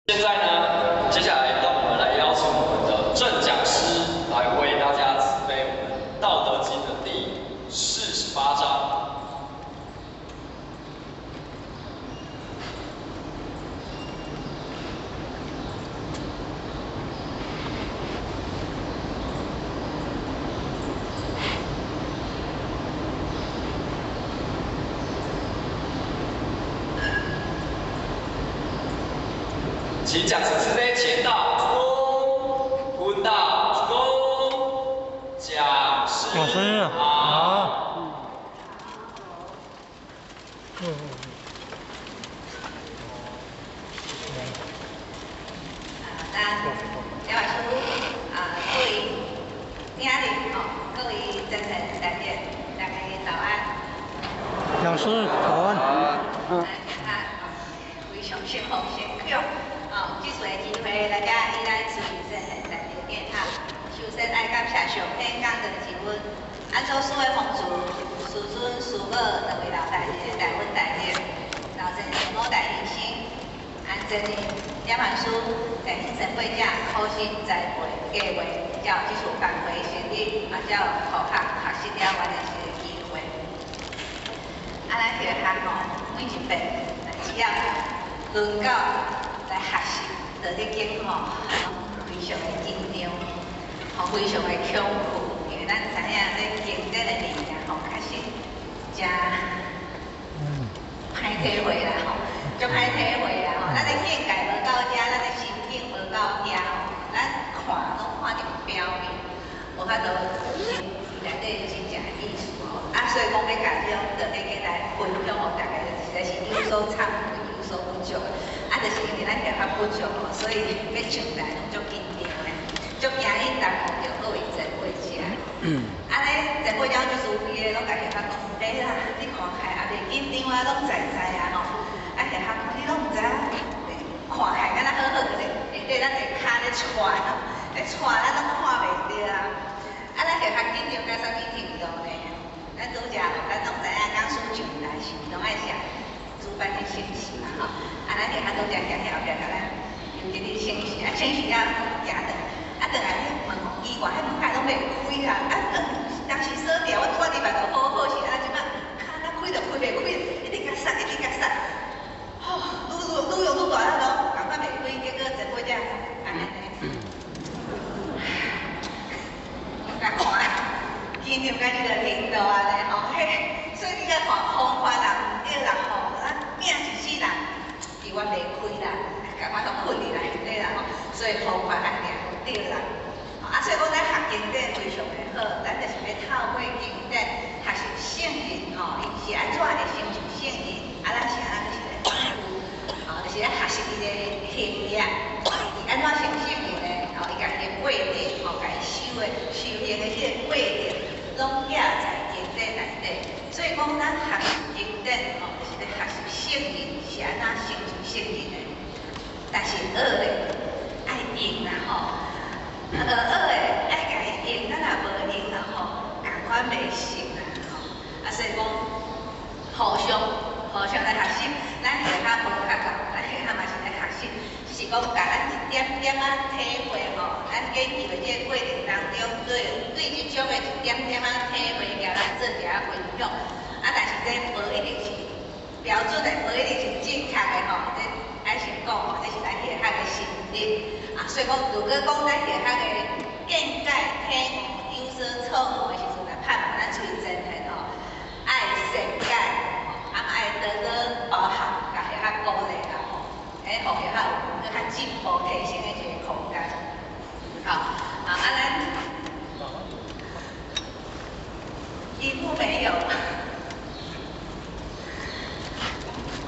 現在呢，接下來讓我們來邀請我們的鄭講師來為大家慈悲我們《道德經》的第48章。請講師慈悲簽到，鞠躬，問道，鞠躬，講師好。咱廖老師啊，各位兄弟吼，各位真誠大家，大家早安。老師早安。啊，非常辛苦辛苦。哦，這次的機會來遮以咱慈真賢大殿哈，首先愛感謝上天降的賜阮，安祖師的風慈，師尊師母兩位老大人帶阮大殿，老前聖母大人生，安真的點萬師在前輩者苦心栽培計劃，才有這次班會成立，啊，才有學學學習了完的一個機會。啊，咱學校吼，每一遍只要輪到來學習《道德經》吼，非常的緊張，吼，非常的恐懼，因為咱知影這經典的物件吼，確實誠歹體會啦吼，足歹體會啦吼。咱的境界無到遮，咱的心境無到遐吼，咱看攏看著表面，無法度心內底真正的意思吼。啊，所以講欲共這種《道德經》來分享予大家，實在是有所慚愧，有所不足。啊，就是因為咱學較不足吼，所以欲上台攏足緊張的，足驚伊耽誤著各位前輩者。啊咧，前輩者足慈悲的，攏共學較講，欸啦，你看起來也袂緊張啊，攏知知啊吼。啊，學較講你攏毋知影，你看起來敢若好好，可是下底咱的跤咧掣，咧掣咱攏看袂著啊。啊，咱學較緊張到啥物程度呢？咱拄則咱攏知影，講師上台是攏愛寫主辦的請示嘛吼。啊，咱學較拄則行遐後壁共咱又佇咧請示，啊請示了行轉來，啊轉來彼門奇怪，彼門開攏袂開啊，啊當時鎖掉，我拄仔入來就好好勢，啊這擺跤若開就開袂開，一直共塞，一直共塞，吼，愈愈愈用愈大力攏感覺袂開，結果前尾才按呢。我共看，緊張到這個程度按呢吼，彼所以你共看方法啦毋對啦吼，咱命一世人，伊我袂開啦，共我都困佇內底啦吼，所以方法愛定對啦。啊，所以講咱學經典非常的好，咱就是欲透過經典學習聖人吼，伊是按怎會成就聖人，啊，咱是按怎就是來反思，吼，就是咧學習伊的行業，伊按怎成聖人呢？吼，伊家己的過程，吼，共伊修的修行的彼個過程，攏記在經典內底。所以講，咱學習經典吼，就是咧學習聖人是按怎成就聖人的。但是學的愛用啦吼，學學的愛共伊用，咱若無用啦吼，仝款袂成啦吼。啊，所以講互相來學習，咱學校無較夠，咱學校嘛是來學習，只是講共咱一點點仔體會吼，咱研究的這個過程當中，對對這種的一點點仔體會，共咱做一下分享。啊，但是這無一定是標準的，無一定是正確的吼。這愛先講吼，這是咱學校的心得。啊，所以講，如果講咱學校的見解體悟有所錯誤的時陣，來盼望咱隨前的吼，愛善解，啊嘛愛多多包涵，共學校鼓勵啦吼，會予學校有閣較進步提升的一個空間。好，啊，咱螢幕沒有。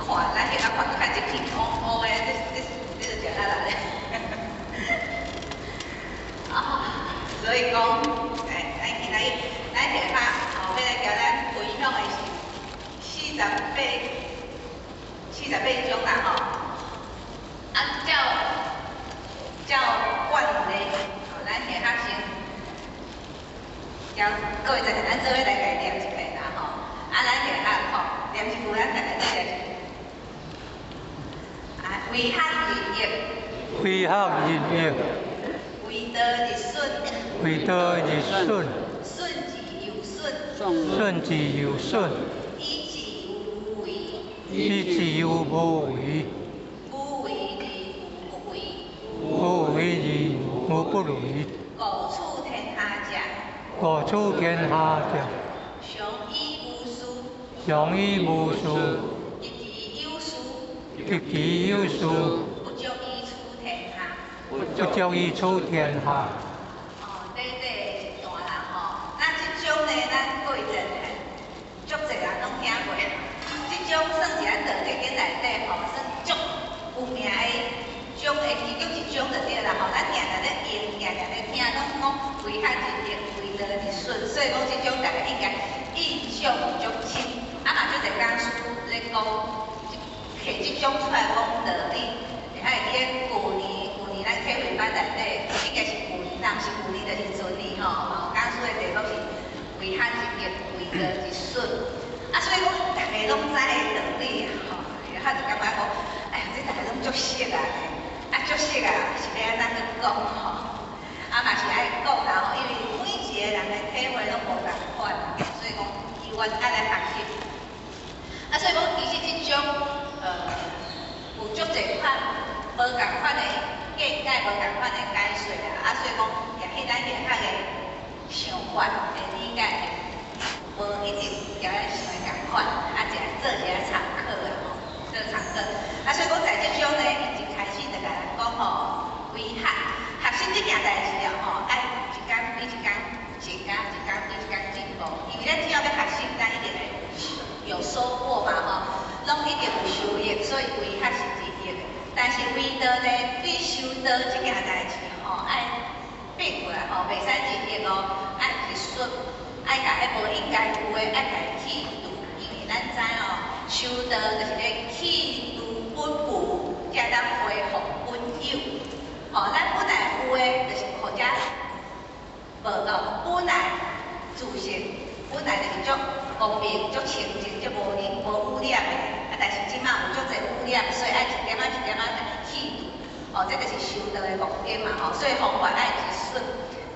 看，咱學校看較一片烏烏的，這這這就食力啦咧。啊，所以講，哎，咱今仔日咱學校吼，欲來共咱分享的是48章啦吼。啊，照慣例，吼，咱學校先，交各位在咱做伙來共伊念一遍啦吼。啊，咱學校吼，念一句，咱逐个做念一句。啊，為學為益，為學日益，為道日損，為道日損，損之又損，損之又損，以至於無為，以至於無為，無為而無不為，無為而無不為。國處天下者，國處天下者，常以無事，常以無事，得其有事，得其有事，不足以處天下。不足以處天下。哦，這一段啦吼，那這種呢，咱過一陣足濟人攏聽過。這種算是咱道德經內底吼，算足有名的種的其中一種就對啦吼。咱定定咧用，定定咧聽，攏講為學日益，為道日損，所以講這種大家應該印象足深。啊嘛，足濟講師咧講，提這種出來講道理，會記得舊年咱啟慧班內底，應該是舊年，若毋是舊年就是前年吼。吼，講師的題目是為學日益，為道日損。啊，所以講逐家攏知道理啊，吼，然後就感覺講，哎呀，這逐家攏足熟啊，啊足熟啊，是欲按怎閣講吼？啊嘛是愛講啦吼，因為每一個人的體會攏無仝款，所以講猶原愛來學習。啊，所以講其實這種有足濟款無仝款的見解，無仝款的解說啦。啊，所以講也彼咱學學的想法的理解，無一定共咱想的仝款，啊，一來做一下參考啦吼，做參考。啊，所以講在這種呢，伊一開始就共咱講吼，為學學習這件代誌哦吼，愛一工比一工增加，一工比一工進步。因為咱只要欲學習，咱一定會有收穫嘛吼，攏一定有收益，所以為學是日益的。但是為道呢，對修道這件代誌吼，愛變過來吼，袂使日益哦，愛日損，愛共彼無應該有的愛共去除，因為咱知哦，修道就是咧去除本無，才會當恢復本有。吼，咱本來有的，就是予遮無到本來自性，本來就是足光明、足清淨、足無無污染的。啊，但是這馬有足濟污染，所以愛一點仔一點仔共伊去除。哦，這就是修道的目的嘛吼。所以方法愛日損，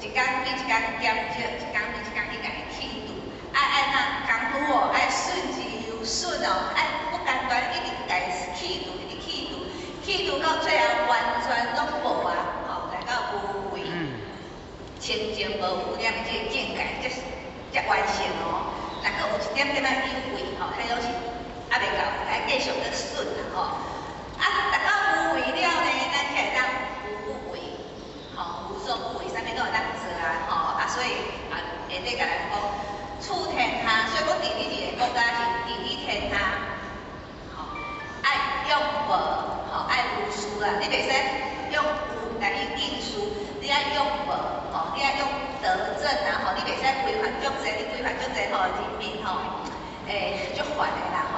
一工比一工減少，一工比一工去共伊去除。愛按怎功夫哦，愛損之又損哦，愛不間斷一直共伊去除，一直去除，去除到最後完全攏無啊，吼，來到無為、清淨無污染的這個境界，才完成哦。若閣有一點點仔有為吼，彼攏是猶未夠，愛繼續閣損啦吼。啊，達到無為了呢，咱才會當無不為，吼，無所不為，啥物攏會當做啊，吼。啊，所以啊，下底共咱講處天下，所以講治理一个國家是治理天下，吼，愛用無，吼，愛無私啦，你袂使用有來去應事，你愛用無，吼，你愛用德政啊，吼，你袂使規範足濟，你規範足濟吼，人民吼，足煩的啦，吼。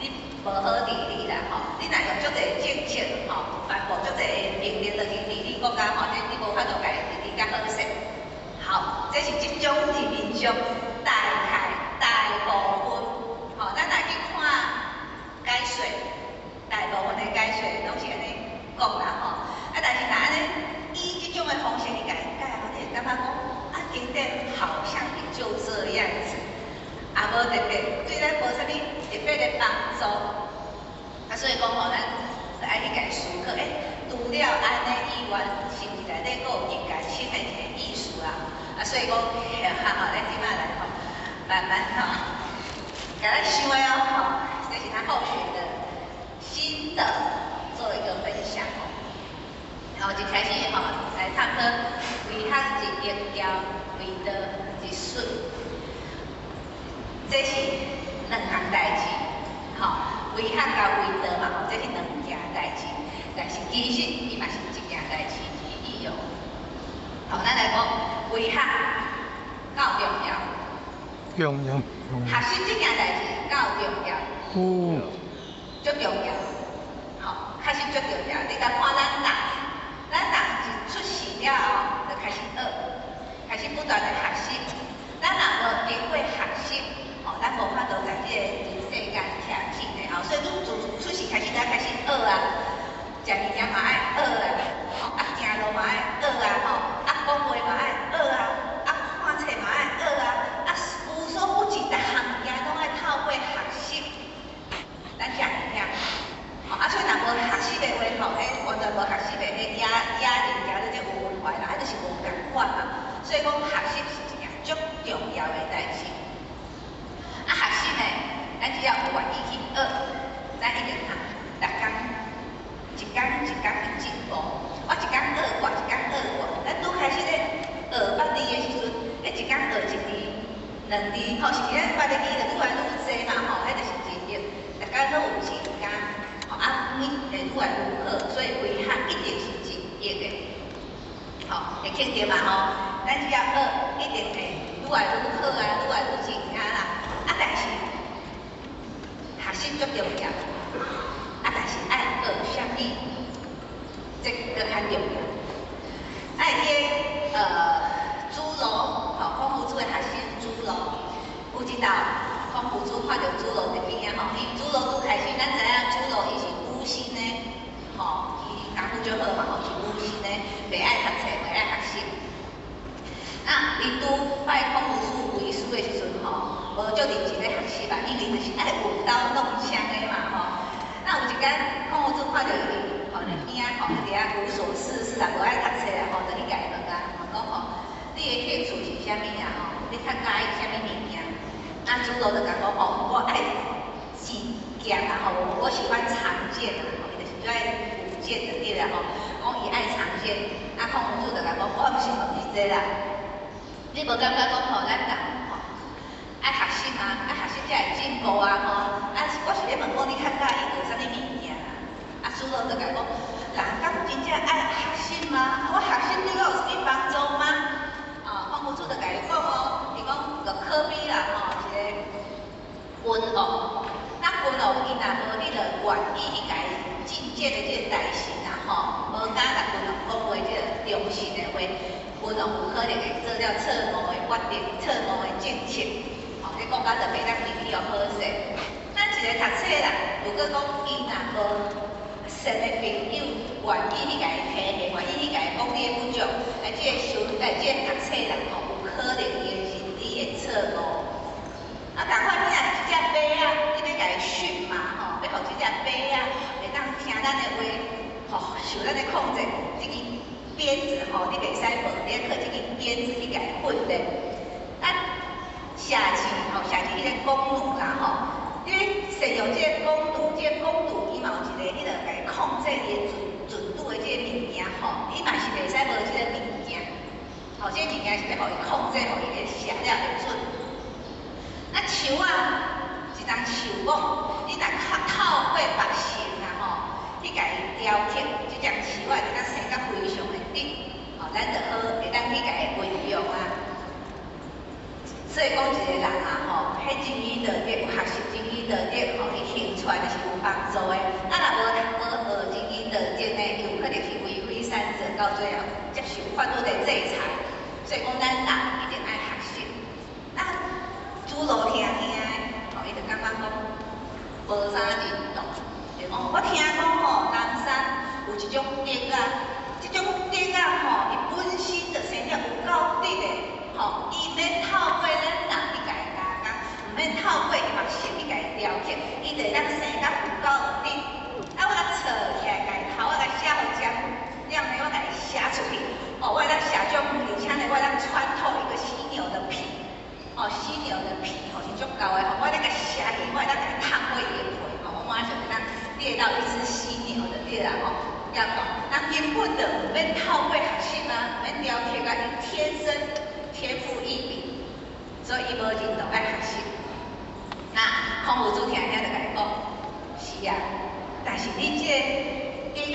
你無好治理啦，吼！你若用足濟政策，吼，頒布足濟命令落去治理國家，吼，這你無法度共伊治理較好勢。好，這是這種人民上大概大部分，吼，咱若去看解說，大部分的解說攏是按呢講啦，吼。啊，但是若按呢以這種的方式去共伊解，吼，你會感覺講，啊，經典好像也就這樣子。也無特別對咱無啥物特別的幫助，啊，所以講吼，咱愛去共伊思考，除了按呢以外，是毋是內底閣有更加深的一個意思啊？啊，所以講，哈吼，咱這擺來吼，慢慢吼，共咱想的哦，吼，這是咱後學的心得，做一個分享哦。好，一開始吼來探討為學日益交為道日損。這是兩項代誌，吼，為學佮為道嘛，吼，這是兩件代誌，但是其實伊嘛是一件代誌而已哦。好，咱來講為學夠重要？重要。學習這件代誌夠重要？有。足重要，吼，確實足重要。你共看咱人，咱人一出世了後，就開始學，開始不斷的學習。咱若無經過學習，吼，咱無法度在這個人世間徛起的吼。所以你自出世開始就開始學啊，食物件嘛愛學啊，工去進步。我一工學過，一工學過。咱拄開始咧學捌字的時陣，咧一工學一字、兩字，吼，是咱捌的字就愈來愈濟嘛，吼，彼就是真益，逐工攏有增加，吼啊，每會愈來愈好，所以為學一定是真益的。吼，會肯定嘛吼？咱只要學，一定會愈來愈好啊，愈來愈增加啦。啊，但是學習足重要，啊，但是愛學啥物，這閣較重要。愛記朱樓，吼，孔夫子的學生朱樓，有一道孔夫子看著朱樓佇邊仔吼，伊朱樓拄開始，咱知影朱樓伊是苦心的，吼，伊功夫足好嘛，吼，是苦心的，袂愛讀冊，袂愛學習。啊，伊拄拜孔夫子為師的時陣吼，無足認真咧學習啊，因為就是愛舞刀弄槍的嘛吼。那有一工，孔夫子看著伊吼佇邊仔吼，佇遐無所事事啊，無愛讀冊啊，吼，就去共伊問啊，問講吼，你的興趣是啥物啊？吼，你較佮意啥物物件？啊，朱樓就共講吼，我愛劍啊，吼，我喜歡長劍啊，吼，伊就是最愛舞劍就對啦吼。講伊愛長劍，啊，孔夫子就共講，我毋是問你這啦。你無感覺講吼，咱人吼愛學習嗎？愛學習才會進步啊吼！啊，我是咧問講你較佮意學啥物物件啊？啊，朱樓就共講，人敢真正愛學習嗎？我學習對我有啥物幫助嗎？啊，孔夫子就共伊講哦，伊講就可比啦吼，一個君王，那君王伊若無彼個願意去共伊進諫的這個大臣啊吼，無敢共君王講話這個忠心的話，君王有可能會做了錯誤的決定、錯誤的政策，吼，這國家就袂當入去予好勢。咱一個讀冊啦，如果講伊若無善的朋友願意去共伊提醒，願意去共伊講你的不足，啊，這個修，哎，這個讀冊啦，吼，有可能伊的認知會錯誤。啊，仝款你若一隻馬仔，你欲共伊馴嘛，吼，欲予這隻馬仔會當聽咱的話，吼，受咱的控制，這支鞭子吼，你袂使無，你愛靠這支鞭子去共伊訓練。啊，射箭吼，射箭彼个弓弩啦吼，你善用這个弓弩，這个弓弩伊嘛有一個彼个共伊控制伊的準準度的這個物件吼，你嘛是袂使無這個物件，吼，這個物件是欲予伊控制，予伊會射了會準。那樹仔，一叢樹木，你若透透過木神啊吼，去共伊雕刻，這叢樹仔會當生甲非常的直，吼，咱就好會當去共伊運用啊。所以講一個人啊吼，彼精英道德有學習精英道德吼，伊行出來就是有幫助的。啊，若無無學精英道德呢，伊有可能是為非三者，到最後接受法律的制裁。所以講，咱人一定愛學習。啊，朱樓聽聽的，吼，伊就感覺講無啥認同，就講我聽講吼，南山有一種竹仔，這種竹仔吼，伊本身就生了有夠直的，吼，伊免透過咱人去共伊加工，毋免透過伊木神去共伊雕刻，伊就會當生甲有夠直。啊，我若錯起來，共伊頭我共寫予尖，了呢，我共伊寫出去，哦，我會當寫足遠，而且呢，我會當穿透一個犀牛的皮。哦，犀牛的皮吼是足厚的吼，我咧共寫去，我會當共伊探過伊的皮吼，我馬上會當獵到一隻犀牛就對啦吼。要講，人根本就毋免透過學習啊，毋免雕刻啊，伊天生天賦異稟，所以伊無認同愛學習。那孔夫子聽聽就共伊講，是啊，但是你這個竹仔，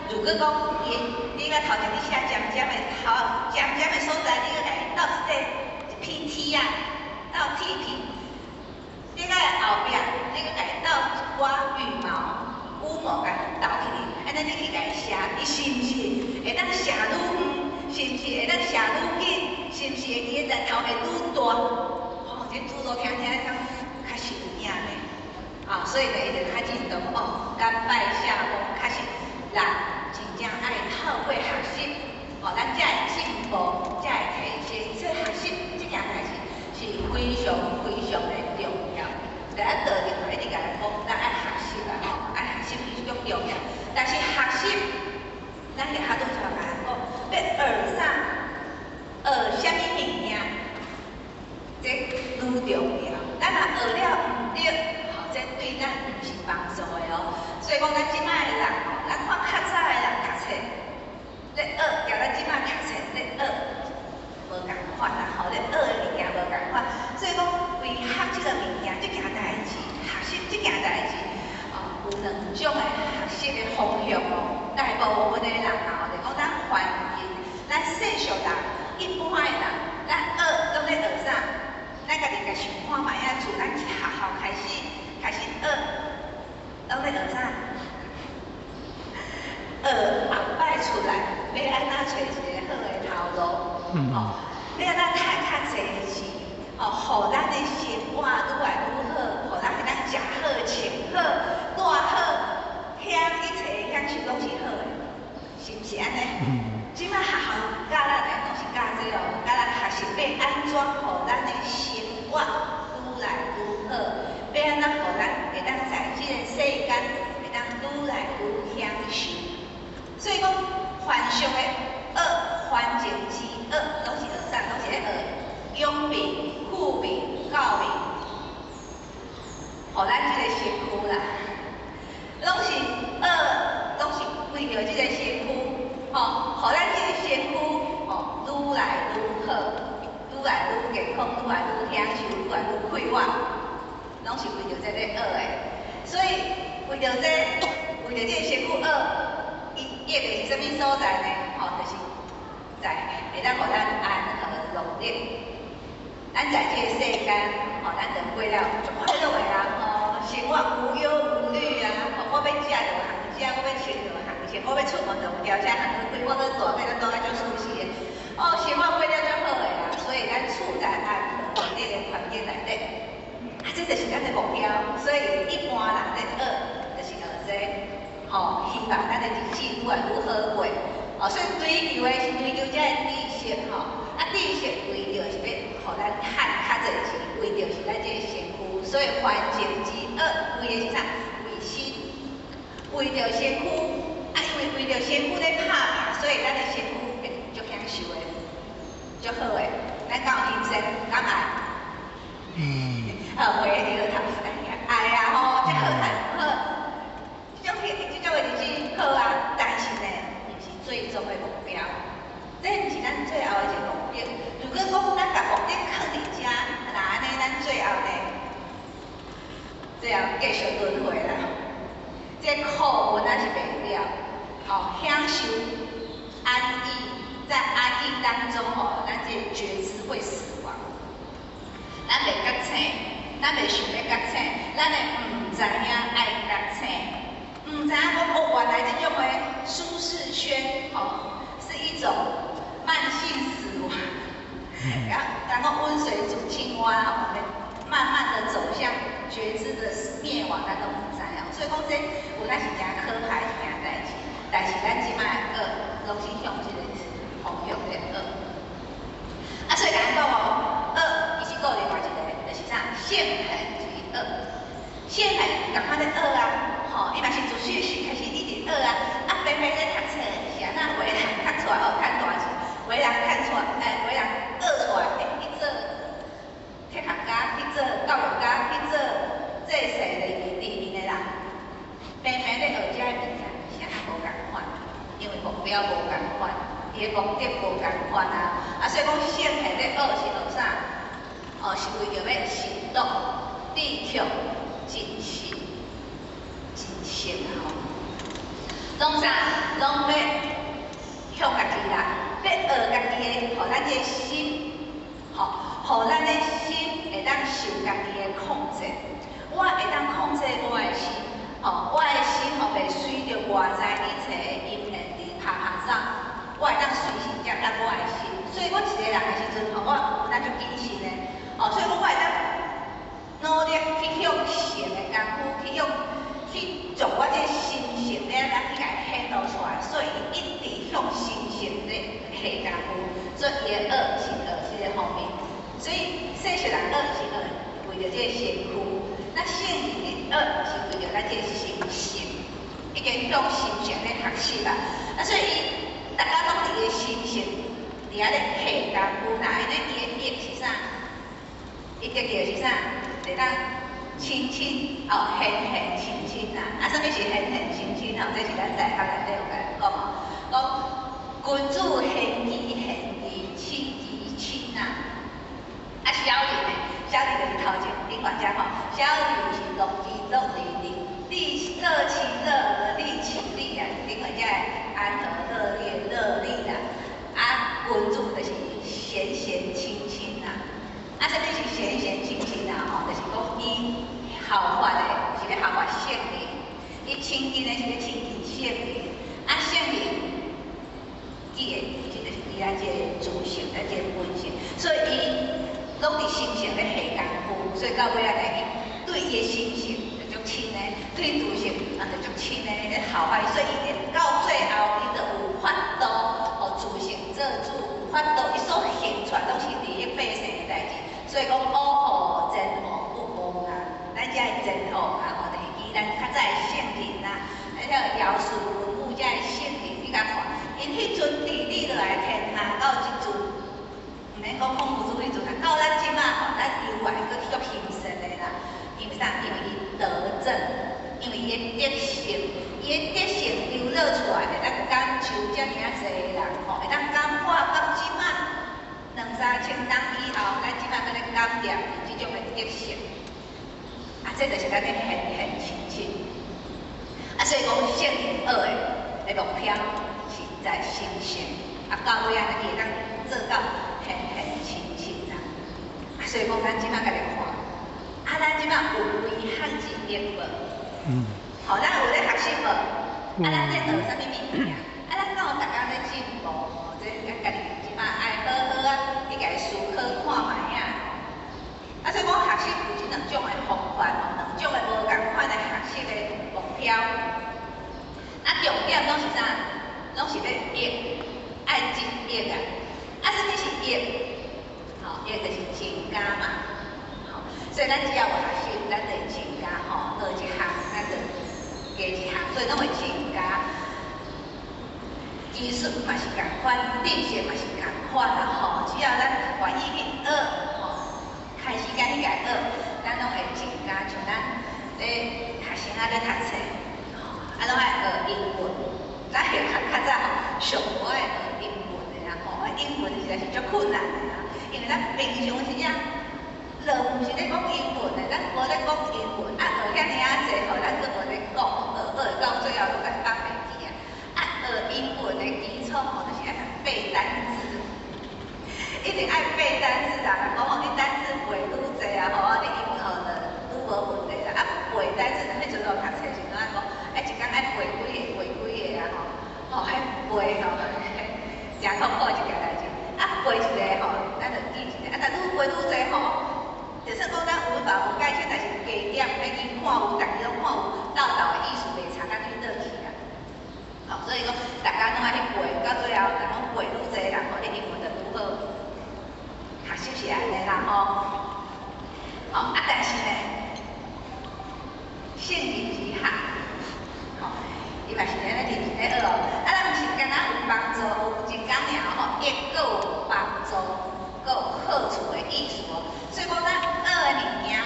如果講伊，你甲頭前你寫尖尖的頭尖尖的所在，你閣共伊鬥一個一片鐵仔，鬥鐵片，你甲後壁，你閣共伊鬥一寡羽毛、羽毛共伊鬥起去，按呢你去共伊射，伊是毋是會當射愈遠？是毋是會當射愈緊？是毋是會伊的日頭會愈大？吼，這朱樓聽聽講，確實有影呢。啊，所以呢，伊就較認同哦，甘拜下風，確實人真正愛透過學習，吼，咱才會進步，才會提升。所以學習這件代誌是非常非常的重要。在咱道德嘛，一直共咱講，咱愛學習啊，吼，愛學習是足重要。但是學習，咱會較拄才共咱講，欲學啥？學啥物物件？這愈重要。咱若學了毋對，吼，這對咱毋是幫助的哦。所以講，咱這擺的人吼，咱看較早的人，濟人啊，就講咱環境，咱世俗人，一般的人，咱學攏咧學啥？咱家己共想看覓仔，自咱去學校開始，開始學，攏咧學啥？學後擺出來，欲按怎揣一个好的頭路，吼，欲按怎趁較濟錢，吼，予咱的生活愈來愈好，予咱會當食好、穿好、住好，享一切享受攏是好的，是毋是按呢？這擺學校教咱的攏是教這哦，教咱學習欲按怎予咱的生活愈來愈好，欲按怎予咱會當在這个世間會當愈來愈享受。所以講，凡俗的學，凡情之學，攏是學啥？攏是咧學養病、富病、教病，予咱這個身軀啦，攏是學，攏是為著這個身軀，吼，予咱這個身軀，吼，愈來愈好，愈來愈健康，愈來愈享受，愈來愈快活，攏是為著這咧學的。所以為著這，為著這個身軀學。伊謁的是啥物所在呢？吼，就是在會當予咱安和樂樂。咱在這個世間，吼，咱就過了足快樂的啊，吼，生活無憂無慮啊。吼，我欲食就有通食，我欲穿就有通穿，我欲出門就有轎車通去開，我閣大欲閣住甲足舒適的。哦，生活過了足好的啦，所以咱處在安和樂樂的環境內底，啊，這就是咱的目標。所以一般人咧學，就是學這個。吼，希望咱的日子愈來愈好過。哦，所以追求的是追求這个知識吼，啊，知識為著是欲予咱趁較濟錢，為著是咱這个身軀，所以凡情之學，為的是啥？為身，為著身軀，啊，因為為著身軀咧拍拚，所以咱的身軀會足享受的，足好的。咱敢有欣羨？敢愛？好，袂搖頭，愛啊吼，這好趁好。這種這種的日子好啊，但是呢，毋是最終的目標。這毋是咱最後的一个目的。如果講咱共目的囥佇遮，若按呢，咱最後呢，最後繼續輪迴啦。這苦阮也是袂了，吼，享受安逸，在安逸當中吼，咱這個覺知會死亡。咱袂覺醒，咱袂想欲覺醒，咱會毋知影愛覺醒。毋知影講哦，原來這種的舒適圈，吼，是一種慢性死亡。然後，然後溫水煮青蛙，我們慢慢的走向覺知的滅亡，咱攏毋知哦。所以講這有影是誠可怕的一件代誌，但是咱這擺學，攏是向這个方向咧學。啊，所以共咱講哦，學其實閣有另外一个，就是啥？聖賢之學，聖賢仝款咧學啊。吼，伊嘛是自細時開始一直學啊，啊，平平咧讀冊是按怎予人讀出來哦，趁大錢，予人趁出來，欸，予人學出來，欸，去做哲學家，去做教育家，去做濟世利民的人，平平咧學這个物件是按怎無仝款，因為目標無仝款，伊的目的無仝款啊，啊，所以講聖賢咧學是學啥？哦，是為著欲行動，志向盡心。真實啊吼，攏啥？攏欲向家己啦，欲學家己的，予咱這个心，吼，予咱的心會當受家己的控制。我會當控制我的心，吼，我的心吼袂隨著外在一切的因緣佇拍拍走，我會當隨時接納我的心。所以我一個人的時陣吼，我有當足謹慎的，哦，所以講我會當努力去向善的功夫，去向去將我這个心性咧，咱去共顯露出來，所以伊一直向心性咧下功夫，所以伊的學是學這个方面。所以世俗人學是學為著這個身軀，那聖人的學是為著咱這個心性，已經向心性咧學習啦。啊，所以伊逐工攏佇个心性佇遐咧下功夫，那按呢伊的益是啥？伊得著是啥？會當親親哦，賢賢親親啊！啊，啥物是賢賢親親吼？這是咱在學內底有共咱講哦，講君子賢其賢其親其親啊！啊，小人呢？小人就是頭前頂懸遮吼，小人是樂其樂，利利樂其樂，利其利啊！頂懸遮安和樂咱這個自性，咱這個本性，所以伊攏佇心性咧下功夫，所以到尾仔呢，伊對伊的心性就足深的，對自性也就足深的咧效法，所以伊到最後，伊就有法度，予自性做主，有法度，伊所行出來攏是利益百姓的代誌。所以講，五虎前王不忘啊，咱遮的前王啊，吼，就會記咱較早的聖人啊，啊，遐個堯舜禹遮的聖人，你共看，𪜶彼陣治理落來天下到這陣，毋免講孔夫子彼陣啊，到咱這馬吼，咱猶原閣足興盛的啦。因為啥？因為伊德正，因為伊的德性，伊的德性流露出來，會當感受遮爾仔濟的人吼，會當感化到這馬兩三千冬以後，咱這馬閣咧感念這種的德性。啊，這就是咱的賢賢親親。啊，所以講聖人學的目標是在心性，啊，到尾仔伊會當做到賢賢親親啊。啊，所以講咱這馬共來看，啊，咱這馬有為學之德無？嗯。吼，咱有咧學習無？啊，咱咧學啥物物件？啊，咱敢有逐工咧進步？吼，這咱家己這馬愛好好啊，去共思考看覓啊。啊，所以講學習有這兩種的方法，兩種的無仝款的學習的目標。啊，重點攏是啥？攏是欲益，愛增益啊！啊，啥物是益？吼，益就是增加嘛。吼，所以咱只要有學習，咱就會增加吼，學一項，咱就加一項，所以攏會增加。技術嘛是仝款，知識嘛是仝款啦吼。只要咱願意去學，吼，開時間去共學，咱攏會增加。像咱咧學生仔咧讀冊，吼，啊，攏愛學英文。咱學較較早吼，上無愛學英文的啦吼，英文實在是足困難的啦，因為咱平常時啊，就毋是咧講英文的，咱無咧講英文，啊學遐爾仔濟吼，咱閣無咧講，學學到最後攏共放袂記啊。啊，學英文的基礎吼，就是愛背單字，一定愛背單字啦。若講吼，你單字背愈濟啊吼，你英文學就愈無問題啦。啊，背單字，彼陣我讀冊時陣愛講，愛一工愛背幾个，背幾个啊吼，吼，彼背吼，誠痛苦一件代誌。啊，背一个吼，咱就記一个。啊，但愈背愈濟吼，就算講咱文法無解釋，但是加減，欲去看有，逐字攏看有，沓沓的意思袂差甲對倒去啊。吼，所以講，逐工攏愛去背，到最後，若講背愈濟人吼，你英文就愈好。學習是按呢啦吼。吼，啊，但是呢，聖人之學，吼，伊嘛是按呢認真咧學哦。啊，咱毋是干焦有幫助，有增加爾吼，亦閣有幫助，閣有好處的意思哦。所以講，咱學的物件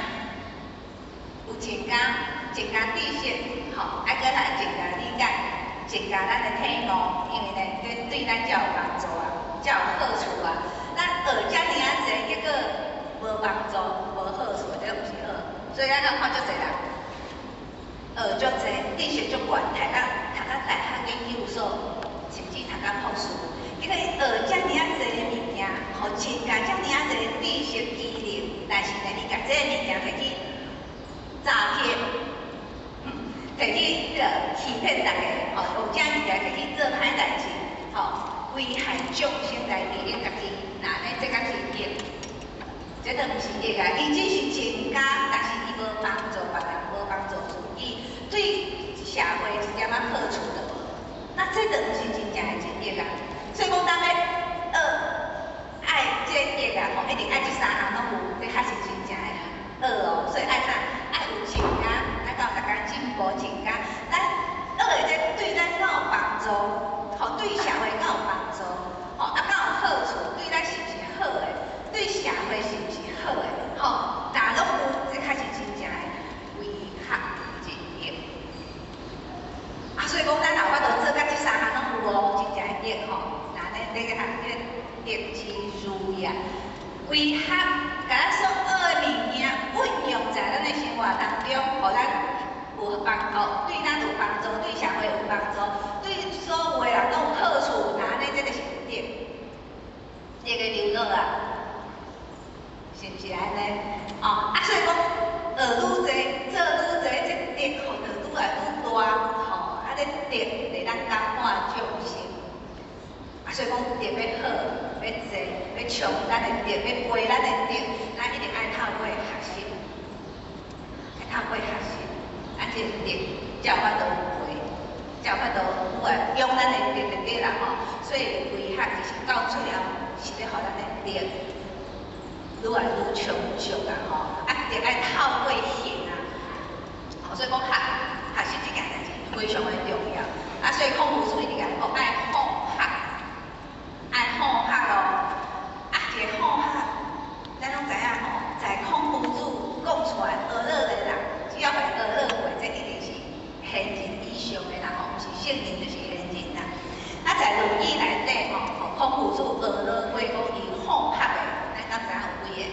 有增加，增加知識，吼，愛閣較增加理解，增加咱的體悟，因為呢，這對咱才有幫助啊，才有好處啊。咱學遮爾仔濟，結果無幫助、無好處，這毋是學。所以咱看足濟人學足濟，知識足懸，讀到大學研究所，甚至讀到博士。結果伊學遮爾仔濟的物件，予增加遮爾仔濟的知識技能，但是呢，伊共這个物件摕去詐騙，摕去彼个欺騙大家，吼，用這物件摕去做歹代誌，吼，危害眾生來利益家己，那按呢這敢是益？這都毋是益啊！伊只是增加，但是伊無幫助別人，無幫助自己，對社會一點仔好處都無。那這就毋是真正的增益啊！所以講，咱欲學愛這个益啊，吼，一定愛這三項攏有，這才是真正的學哦。所以愛啥？愛有增加，愛到逐工進步增加。咱學的這對咱敢有幫助？吼，對社會敢有幫助？吼，啊，敢有好處？對咱是毋是好的？對社會是毋是好的？吼，若攏有，這才是真正的為學之益。啊，所以講，咱若有法度做甲這三項攏有哦，真正的益吼。那呢，這個項這個得之如也，為學，共咱所學的物件運用在咱的生活當中，予咱有幫，哦，對咱有幫助，對社會有幫助，對所有的人攏有好處。那按呢，這就是德，德的流露啊，是毋是按呢？哦，啊，所以講學愈濟，做愈濟，這德吼就愈來愈大，吼，啊，這德會當感化眾生。啊，所以講德欲好，欲濟，欲充咱的德，欲培咱的德，咱一定愛透過學習，愛透過學習，咱這個德才有法度培，才有法度有來養咱的德就對啦吼。所以為學其實到最後是欲予咱的德愈來愈充足啊吼。啊，德愛透過行啊，吼，所以講學學習這件代誌非常的重要。啊，所以孔夫子一直共咱講愛好學。愛好學哦，啊，一个好學，咱攏知影吼，在孔夫子講出來學落的人，只要會學落過，這一定是賢人以上的人吼，毋是聖人就是賢人啦。啊，在《論語》內底吼，孔夫子學落過講伊好學的，咱敢知影有幾个？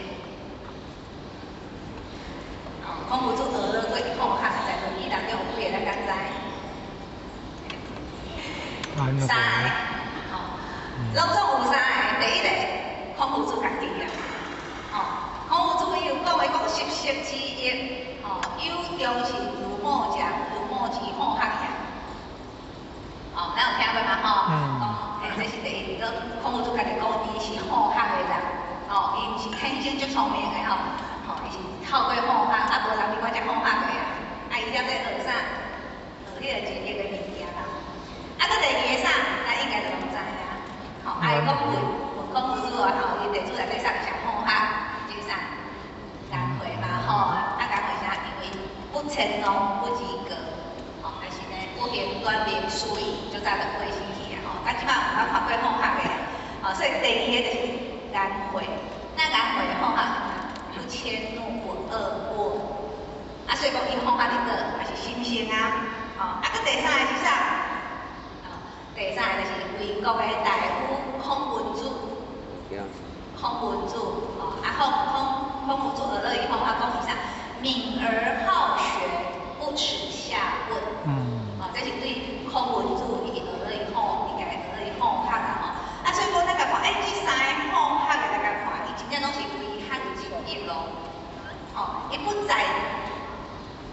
哦，孔夫子學落過伊好學，在《論語》當中有幾个？咱敢知？三个，吼，攏總有三个。第一个，孔夫子家己啊，吼，孔夫子伊有講的講十色之一，吼，有中是儒墨者，儒墨之好學也。哦，咱有聽過嗎？吼，講，嘿，這是第一個，孔夫子家己講，伊是好學的人，哦，伊毋是天生足聰明的吼，吼，伊是透過好學，啊，無人比我遮好學的啊，啊，伊了咧學啥？學彼个仁義的物件啦。啊，閣第二个啥？咱應該就攏知影。吼，啊，伊講問問孔夫子啊，吼，伊弟子內底啥上好學？就是啥？顏回嘛，吼，啊，顏回啥？因為不遷怒，不及格，吼，但是呢，不行短命死，足早就過身去啊，吼。啊，這擺有捌看過好學的，吼，所以第二个就是顏回。那顏回好學，不遷怒，不惡問。啊，所以講伊好學佇佗，也是心性啊，吼。啊，閣第三個是啥？第三個就是衛國的大夫孔文子，孔文子，吼，啊孔夫子學了以後，他講伊啥？敏而好學，不恥下問。哦，這是對孔文子伊學了以後，伊家學了以好學啊吼。啊，所以講咱共看，欸，這三个好學的來共看，伊真正攏是為學之益咯。哦，伊不在，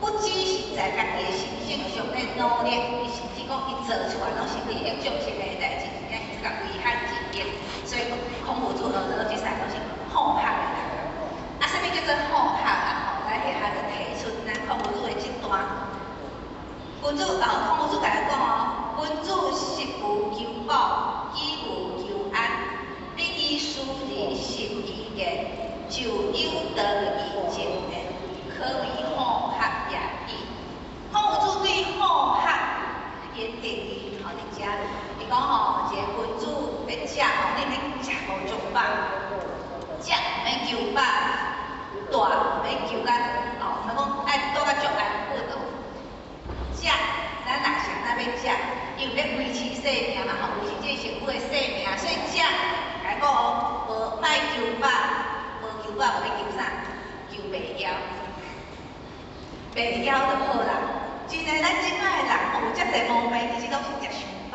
不只是在家己的心性上咧努力，伊甚至講伊做出來攏是利益眾生的代誌，真正是這個為學之益。所以孔夫子學了這三個攏是好學的人。啊，啥物叫做好學啊？吼，咱下下就提出咱孔夫子的這段。君子啊，孔夫子共咱講哦，君子食無求飽，居無求安，不以私而心以言，就有道以靜言，可謂好學也已。孔夫子對好學伊的定義，吼，佇遮，伊講吼，一个君子欲食吼，你毋免食予足飽，食毋免求飽，蹛毋免求甲，哦，毋講愛蹛甲足安穩哦。食，咱若是按怎欲食，因為欲維持生命嘛，吼，維持這個身軀的生命，所以食，共講哦，無莫求飽，無求飽，無欲求啥？求袂枵，袂枵就好啦。真的，咱這擺的人吼，有遮濟毛病，其實攏是食傷飽，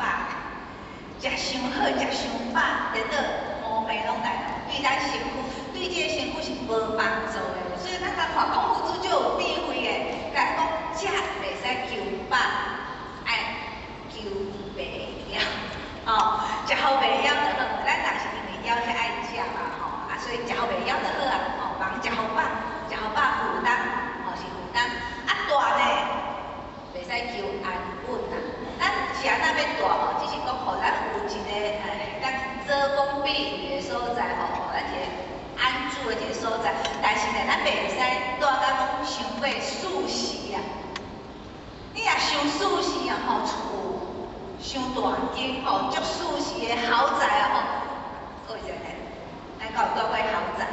食傷好，食傷飽，結果毛病攏來了，對咱身軀，對這個身軀是無幫助的。所以咱來看孔夫子就有智慧的，共咱講食袂使求飽，愛求袂枵。哦，食予袂枵就好。咱人是因為枵才愛食嘛，吼，啊，所以食予袂枵就好啊，吼，人食予飽，食予飽負擔，吼是負擔。啊，蹛呢，袂使求安穩啊。咱是按怎欲蹛吼？只是講予咱有一個當遮風避雨的所在吼，予咱一個安住的一個所在。但是呢，咱袂使蹛甲講傷過舒適啊。你若傷舒適啊，吼，厝傷大間吼，足舒適的豪宅啊吼，閣有一個呢，咱敢有蹛過豪宅？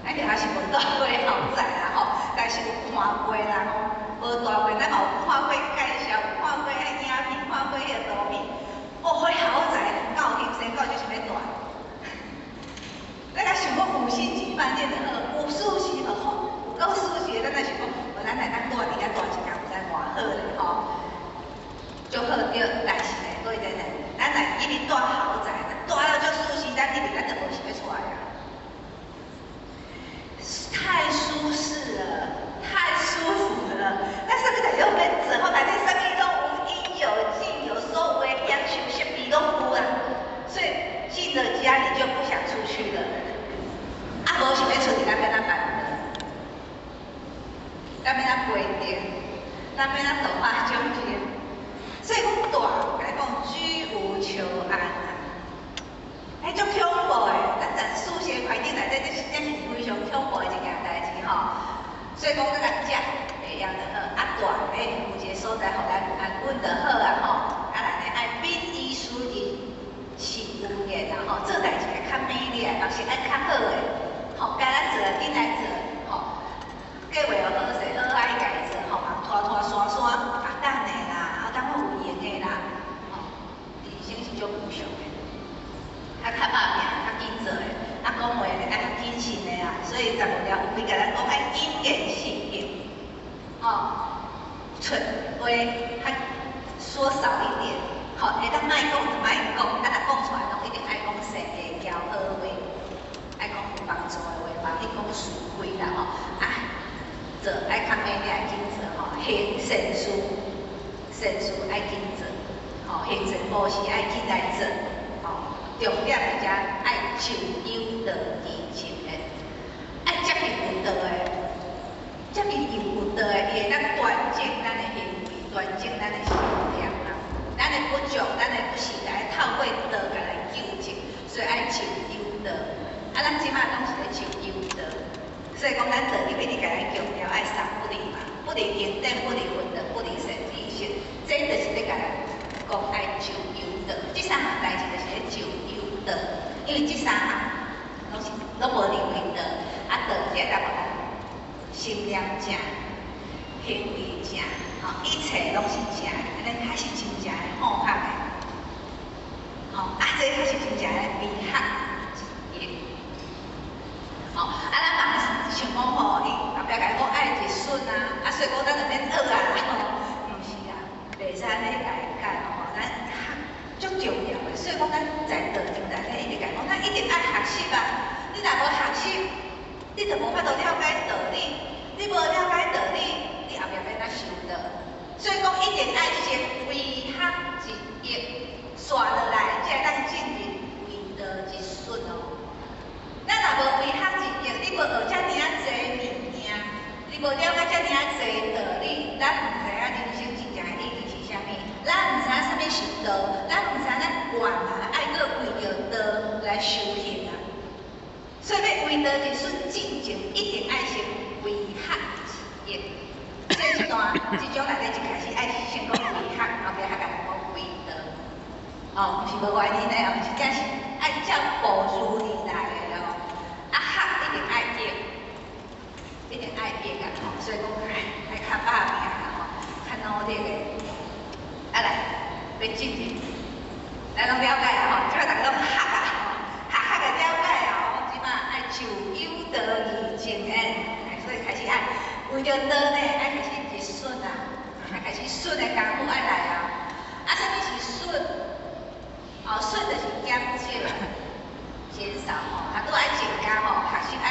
咱遐是無蹛過豪宅啦吼，但是有看過啦吼，無蹛過，咱嘛有看過介紹，有看過彼影片，看過彼个圖片。哦，彼豪宅敢有翕生，敢有足想欲蹛？咱若想講五星級飯店就好，有舒適就好，有夠舒適的，咱若想講，無咱來當蹛佇遐蹛一工，毋知偌好咧吼。足好對，但是呢，閣一個呢，咱若一直蹛豪宅，蹛了足舒適，咱入去咱就無想欲出來啊。太舒適了，太舒服了，咱啥物代誌攏免做，吼，內底啥物咱欲按怎度化眾生？所以講大，共你講居無求安啊，彼足恐怖的，咱在書寫環境內底，這是非常恐怖的一件代誌吼。所以講，咱若食會曉就好，啊蹛欸，有一個所在予咱安穩就好啊吼。啊，來呢愛敏於事仁，慎於言啊吼，做代誌愛較美麗，嘛是愛較好的，吼，該咱做的緊來做，吼，計劃好勢好愛共伊做吼，嘛拖拖沙沙啊等下啦，啊等我有閒的啦，吼，人生是足無常的，較較拍拚，較緊做的，啊講話咧愛較謹慎的啊，所以十五條有規共咱講愛謹言慎行，吼，出話較說少一點，吼，會當莫講就莫講，啊若講出來攏一定愛講善言交好話，愛講有幫助的話，別去講是非啦吼，啊，做愛較美麗愛緊做吼，行善事，善事愛緊做，吼，行善布施愛緊來做，吼，重點佇遮愛就有道義正的，愛接近有道的，接近有道的，伊會當端正咱的行為，端正咱的心念啊。咱的不足，咱的不是，愛透過道共來糾正，所以愛就有道。啊，咱這馬攏是咧就有道，所以講咱道裡面一直共咱強調愛三不離嘛，不離經典，不離佛道，不離善知識，這就是咧共咱講愛就有道。這三項代誌就是咧就有道，因為這三項攏是攏無離開道，啊道是會當予咱心念正，行為正，吼，一切攏是正的，按呢較是真正的好學的，吼，啊，這較是真正的美學一義。吼，啊，咱嘛想講吼，伊後壁共咱講愛日順啊，啊，所以講咱就免學啊，吼，毋是啊，袂使按呢共伊講吼，咱學足重要的，所以講咱在道場內底一直共講，咱一定愛學習啊！你若無學習，你就無法度了解道理，你無了解道理，你後壁欲按怎修道？所以講一定愛先為學一役，紲落來，才會當進入為道日損哦。咱若無為學一役，你無學遮爾仔濟物件，你無了解遮爾仔濟道理，咱毋知影人生真正的意義是啥物，咱毋知影啥物是道，咱毋知影咱原來愛閣為著道來修行啊。所以欲為道日損進前，一定愛先為學一役。所以這段這章內底一開始愛先講為學，後壁才共咱講為道。哦，毋是無原因的哦，真正是愛照步序而來的哦。啊，學一定愛役，一定愛役啊！吼，所以講愛愛較拍拚啦吼，較努力的。啊來，欲進入，咱攏了解啊吼，這擺逐家攏學啊，學學的了解啊吼，這馬愛就有道義正緣，所以開始愛為著道呢，愛開始日損啊，愛開始損的功夫愛來啊。啊，啥物是損？哦，損就是減少、減少吼，啊，閣愛增加吼，學習愛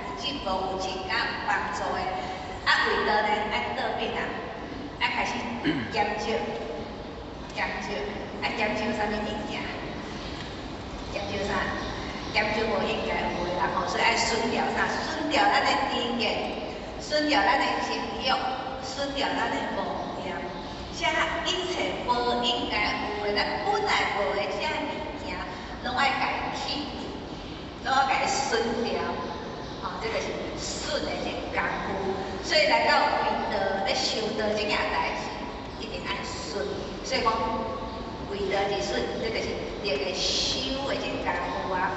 有進步、有增加、有幫助的。啊，為道呢，愛倒轉啊，愛開始減少、減少，愛減少啥物物件？減少啥？減少無應該有的啦吼，所以愛損掉啥？損掉咱的知見，損掉咱的情欲，損掉咱的妄念，這一切無應該有的，咱本來無的這物件，攏愛共伊去除，攏愛共伊損掉。吼，這就是損的一個功夫。所以來到為道咧修道這件代誌，一定愛損。所以講為道日損，這就是德的修的一個功夫啊。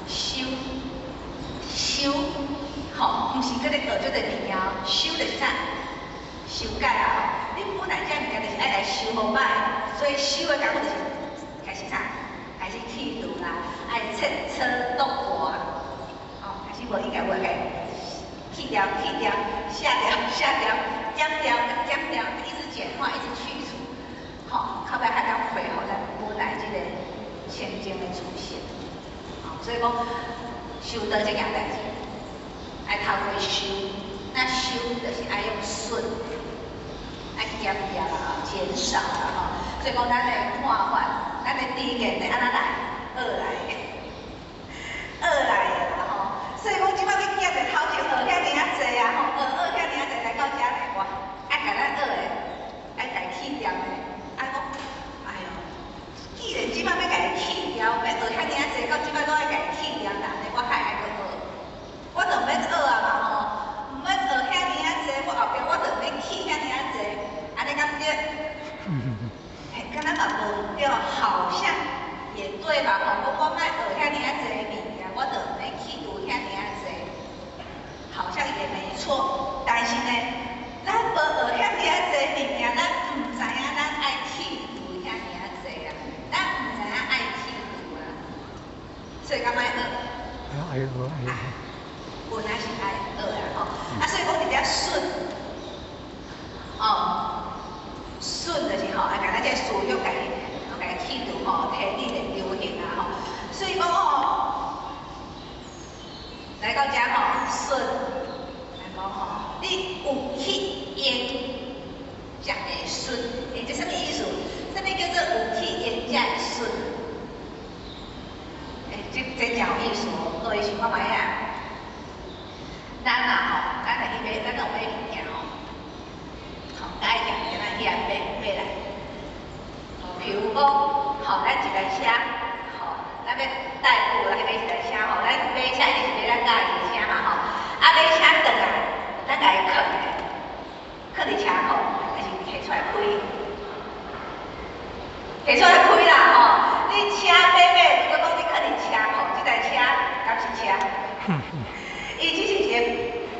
修修，吼，毋是閣咧學這個物件，修就是啥？修改啊！吼，你本來這物件就是愛來修予歹，所以修的功夫就是開始啥？開始去除啦，愛切磋琢磨，吼，開始無應該有的共去掉、去掉、卸掉、卸掉、減掉、減掉，一直簡化，一直去除，吼，到尾才當恢復咱本來這個清淨的自性。吼，所以講修道這件代誌，愛透過修，那修就是愛用損，愛減掉啦，減少啦，吼。所以講咱的看法，咱的知見會按怎來？學來的，學來的啦吼。所以講這擺去減的頭前學遐爾仔濟啊吼，學學遐爾仔濟來到遮來，哇，愛共咱學的，對嘛吼，講我莫學遐爾仔濟物件，我就毋免去除遐爾仔濟，好像也沒錯。但是呢，咱無學遐爾仔濟物件，咱毋知影咱愛去除遐爾仔濟啊，咱毋知影愛去除啊，所以敢愛學？愛學愛學。本來是愛學啊吼，啊所以講佇遮損，哦，損就是吼，啊，共咱這私欲共伊，共伊去除吼，提你的流行啊吼，所以講吼，來到遮吼，損，來講吼，你有去用才會損，欸，這啥物意思？啥物叫做有去用才會損？欸，這真有意思哦，各位想看覓啊？咱啊吼，咱若去買，咱若有買物件吼，吼，該食物件咱去遐買買來。吼，比如講，吼，咱一台車，吼，咱欲代步，咱去買一台車吼，咱買車一定是買咱佮意的車嘛吼。啊，買車轉來，咱共伊囥咧，囥佇車庫，還是提出來開？提出來開啦吼！你車買買，如果講你囥佇車庫，這台車敢是車？伊只是一個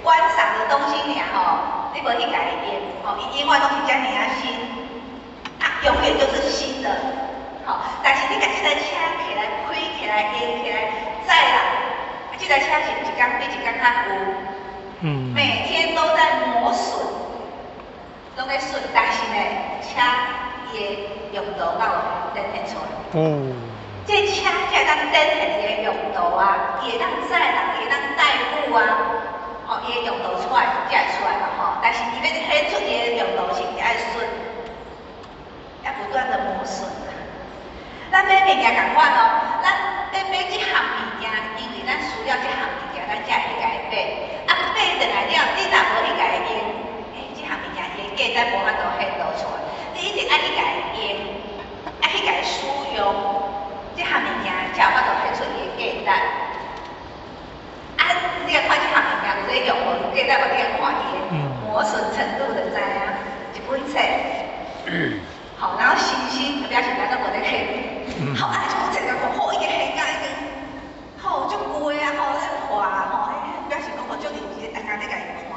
觀賞的東西爾吼，你無去共伊用，吼，伊永遠攏是遮爾仔新，啊，永遠就是新的，吼。但是你共這台車提來開，提來用，提來載人，啊，這台車是一工比一工較舊，每天都在磨損，攏咧損，但是呢，車伊的用途敢有展現出來？哦。這車才會當展現伊的用途啊，伊會當載人，伊會當代步啊，吼，伊的用途出來才會出來嘛吼。但是伊欲顯出伊的用途是毋是愛損？要不斷的磨損啊。咱買物件仝款哦，咱欲買這項物件，因為咱需要這項物件，咱才會去共伊買。啊，買轉來了，你若無去共伊用，欸，這項物件伊的價值無法度顯露出來。你一定愛去共伊用，愛去共伊使用，這項物件才有法度顯出伊的價值。啊，你若看這項物件有咧用無有價值無？你愛看伊的磨損程度就知影。一本冊，好，然後新新，表示咱攏無咧睇。好啊，這本冊就講好，已經顯甲已經，好足舊的啊，吼咧破吼，表示講吼足認真，逐工咧共伊看。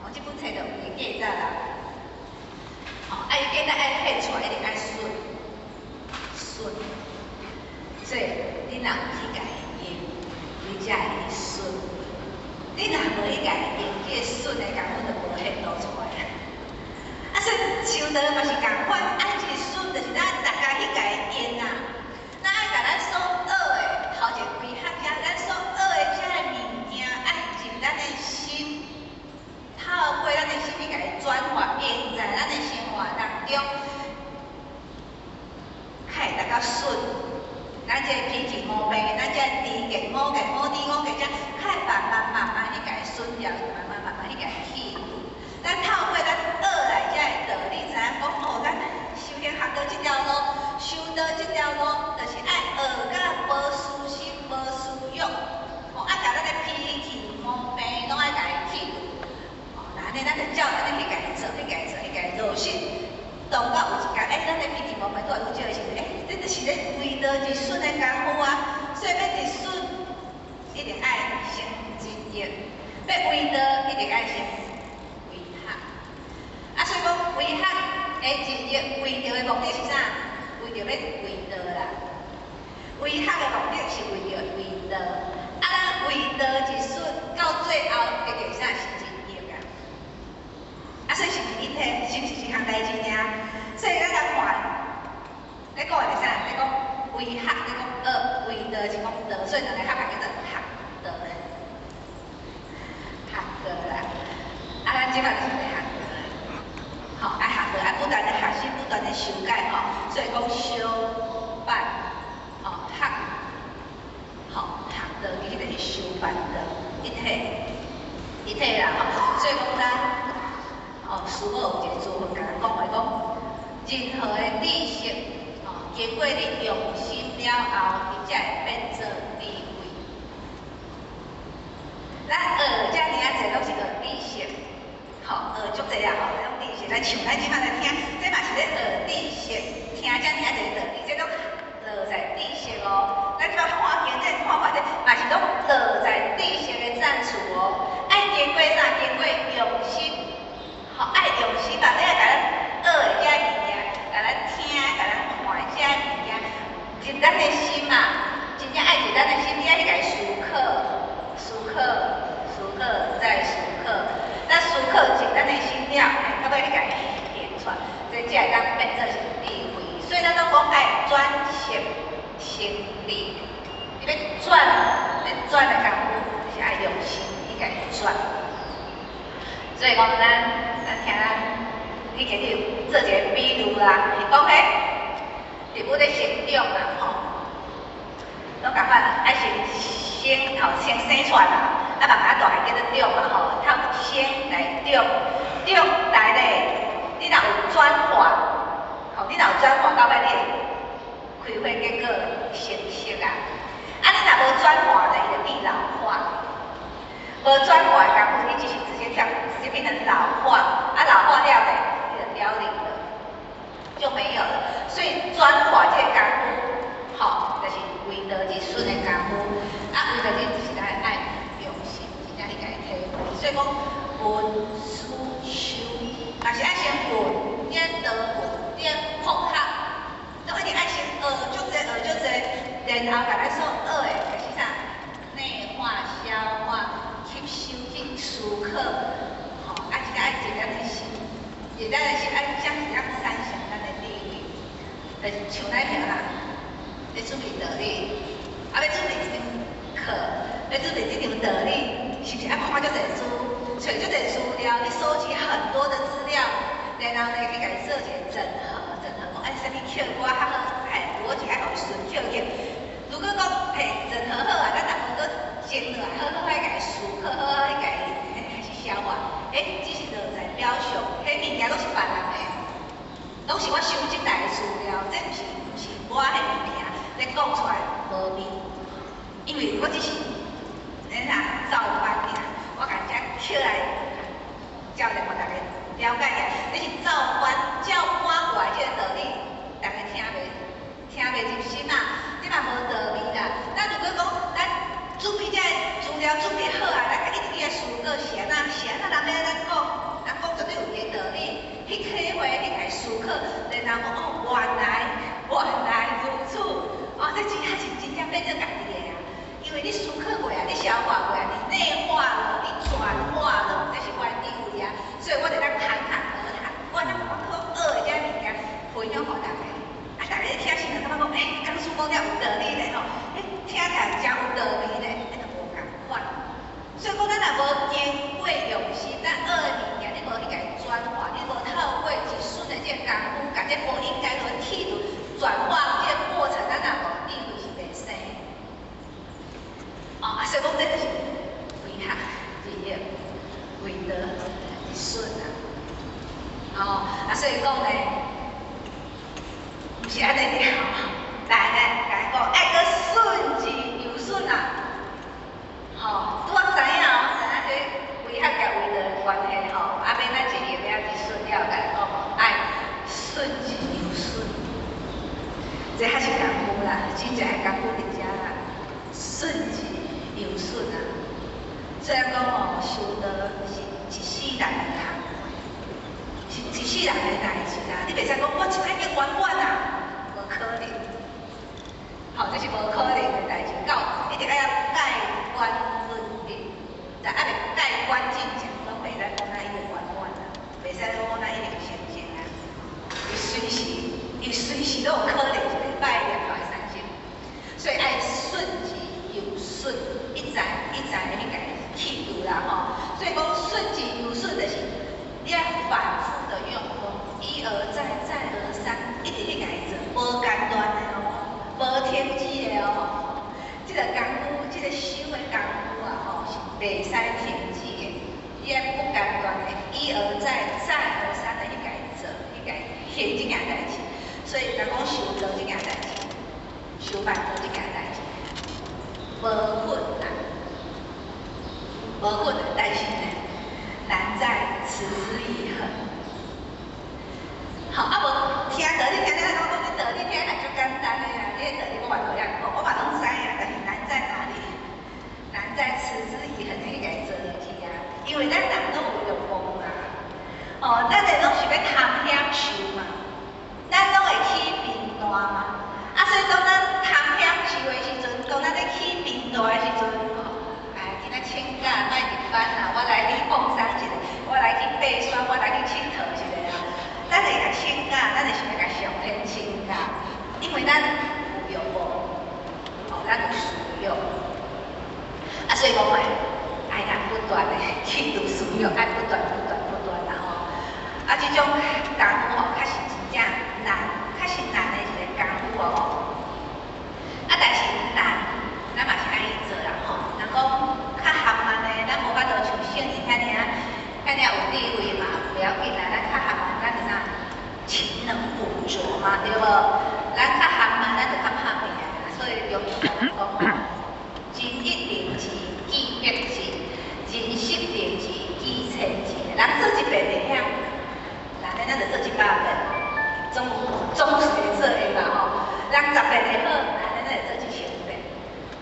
哦，這本冊就有伊的價值啦。吼，啊，伊價值愛顯出來，一定愛損，損。所以你若有去共伊用，你才會損。你若無去共伊用，這個損的功夫就無顯露出來。啊，所以修道嘛是仝款，愛一損就是咱逐工去共伊用啊。咱愛共咱所學的頭一個規學遮，咱所學的這个物件，愛進咱的心，透過咱的心去共伊轉化，用在咱的生活當中，較會達到損。咱這個脾氣毛病，咱這個知見、我見、我知我見，這較會慢慢慢慢去共伊損掉，慢慢慢慢去共伊去除。咱透過咱學來這个道理，知影講哦，咱修行學道這條路，修道這條路，就是愛學甲無私心、無私欲，哦，啊，共咱的脾氣毛病攏愛共伊去除。哦，那按呢，咱就照按呢去共伊做，去共伊做，去共伊落實。當到有一工，欸，咱的脾氣毛病愈來愈少的時陣，欸，這就是咧為道一損的功夫啊。所以欲一損，一定愛先積業；欲為道，一定愛先為學。啊，所以講為學的一業為著的目的是啥？為著欲為道啦。為學的目的是為著為道。啊，咱為道一損，到最後結局啥？是一業啊。啊，所以是毋是一體？是毋是一項代誌爾？所以咱來看，咧講的是啥？咧講為學，咧講學，為道是講道，所以兩个合來叫做學道。學道啦。啊，咱這擺就是咧學道。吼，愛學道，愛不斷的學習，不斷的修改吼。所以講修辦，吼學，吼學道其實就是修辦道一體，一體啦吼。所以講咱，哦，師母有一個字訓共咱講話講，任何的知識，吼，經過你用心了後，伊才會變做智慧。咱學遮爾仔濟攏是學知識，吼，學足濟啊吼，攏知識。來像咱這擺來聽，這嘛是咧學知識，聽遮爾仔濟道理，這攏落在知識哦。咱這擺看經典看法咧，嘛是攏落在知識的贊助哦。愛經過啥？經過用心，吼，愛用心啊！你愛共咱學的這物件，共咱聽、共咱看的這物件，入咱的心啊！真正愛入咱的心，你愛去共思考、思考、思考再思考。咱思考入咱的心了，到尾你共伊現出來，這才會當變做是智慧。所以咱攏講愛轉識成智，你欲轉，欲轉的功夫，就是愛用心去共伊轉。所以講咱聽咱，你今日做一個比喻啦，是講彼植物咧成長啦，吼，攏共款愛先生吼，先生出來啦，啊慢慢大漢叫做長嘛吼，透生來長，長來咧，你若有轉化，吼，你若有轉化到尾你會開花結果成熟啊。啊，你若無轉化咧，伊就變老化。無轉化的功夫，你只是直接跳，直接變成老化。啊，老化了咧，你就凋零了，就沒有了。所以轉化這個功夫，吼，就是為道日損的功夫。啊，為道日就是咱愛用心，真正去共伊體會。所以講聞思修，嘛是愛先聞，你愛多聞，你愛復學，攏一定愛先學足濟，學足濟，然後共咱所學的開始啥？內化、消化、吸收去思考，吼，啊，這個愛入咱的心，入咱的心，愛將是咱三想咱的智慧，就是像咱遐啦，咧準備道理，啊，欲準備這堂課，欲準備這場道理，是毋是愛看足濟書，揣足濟資料，你收集很多的資料，然後呢去共伊做一個整合，整合講，哎，啥物課我較好，哎，邏輯愛予伊順扣去。如果講嘿整合好啊，咱若無閣靜落來，好好愛共伊思考，好好愛共伊開始消化，欸，只是落在表象，彼物件攏是別人的，攏是我收集來的資料，這毋是我彼物件，咧講出來無味，因為我只是咧啥照搬爾，我共遮捡來教來予大家了解下，你是照搬照搬過來這個道理，大家聽袂入心啊，這嘛無道理啦。咱如果講咱準備這個資料準備好啊，咱一直去思考是按怎是按怎人欲按怎講，人講絕對有伊的道理，去體會去共伊思考，然後講哦，原來如此，哦，這真正是真正變做家己的啊。因為你思考過啊，你消化過啊，你內化了，你轉化了，這是我的智慧啊。所以我就當侃侃而談，我當我去學的這物件分享予大家。啊，大家咧聽時陣感覺講，欸，講師講了有道理咧吼，欸，聽起來誠有道理咧，啊，就無仝款。所以講，咱若無經過用心，咱學的物件，你無去共伊轉化，你無透過一瞬的這個功夫，共這無應該落去除轉化這個過程，咱若無智慧是袂生。哦，啊，所以講這就是為學日益，為道日損啊。哦，啊，所以講呢，毋是按呢爾，來來，共咱講，愛閣順之又順啊。吼，拄仔知影哦，知影這為學佮為道的關係吼，啊，免咱一日了一順了，共咱講吼，愛順之又順，這較是功夫啦，真正的功夫佇遮啦，順之又順啊。雖然講吼，修道是一世人的工課，是一世人的代誌啦。你袂使講我這擺已經圓滿啊，無可能。吼，這是無可能的代誌，到一定愛蓋棺論定，但猶未蓋棺進前，攏袂使講咱已經圓滿啊，袂使講咱已經成聖啊。伊隨時攏有可能一個歹念頭會產生，所以愛順之又順，一再一再的去共伊去除啦吼。所以講順之又順，就是你愛反覆的用功，一而再，再而三，一直去共伊做，無間斷的哦，無停止的哦。這個功夫，這個修的功夫啊吼，是袂使停止的。你愛不間斷的，一而再，再而三的去共伊做，去共伊行這件代誌。所以人講修道這件代誌，修辦道這件代誌，無困難，無困難，但是呢，難在持之以恆。好，啊無聽道理聽聽，講這道理聽起來足簡單的啊，你這道理講嘛無曉講，我嘛攏知影，但是難在哪裡？難在持之以恆的去共伊做落去啊！因為咱人攏有欲望啊，哦，咱的攏是欲貪享受嘛，咱攏會起貧惰嘛，啊，所以當咱貪享受的時陣，當咱咧起貧惰的時陣，哦，哎，今仔請假莫入班啦，我來去放鬆一下，我來去爬山，我來去𨑨迌一下啊。咱會共請假，咱會想欲共上天請假，因為咱有欲望，哦，咱有私欲。啊，所以講愛愛人不斷的去除私欲，愛不斷不斷不斷啦吼。啊，這種功夫吼，確實真正難，確實難的一個功夫哦吼。啊，但是難，咱嘛是愛去做啦吼。人講較含慢的，咱無法度像聖人遐爾遐爾有智慧嘛，袂要緊啦。咱較含慢，咱就啥勤能補拙嘛，對無？咱較含慢，咱就較拍拚啊。所以中庸共咱講吼，人一定志，記百字；人十定志，記千字。人做一遍會曉，那咱就做100遍，總是會做會嘛吼。人10遍會好，那咱就做1000遍。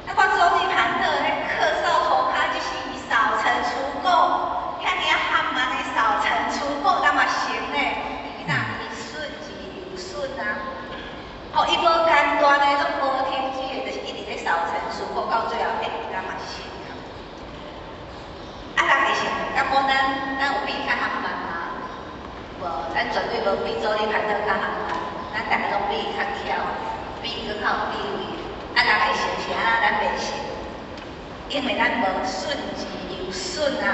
啊，看周利槃特彼磕掃塗跤，就是伊掃塵除垢，遐爾含慢的掃塵除垢，人嘛成咧。伊哪伊順之又順啊！吼，伊無間斷的，攏無停止的，就是一直咧掃塵除垢，到最後，欸，人嘛成啊！啊，人會成，敢講咱有比伊較含慢嗎？無，咱絕對無比周利槃特較含慢，咱逐个攏比伊較巧，比伊閣較有智慧。啊，人會成是按怎？咱袂成，因為咱無順之又順啊！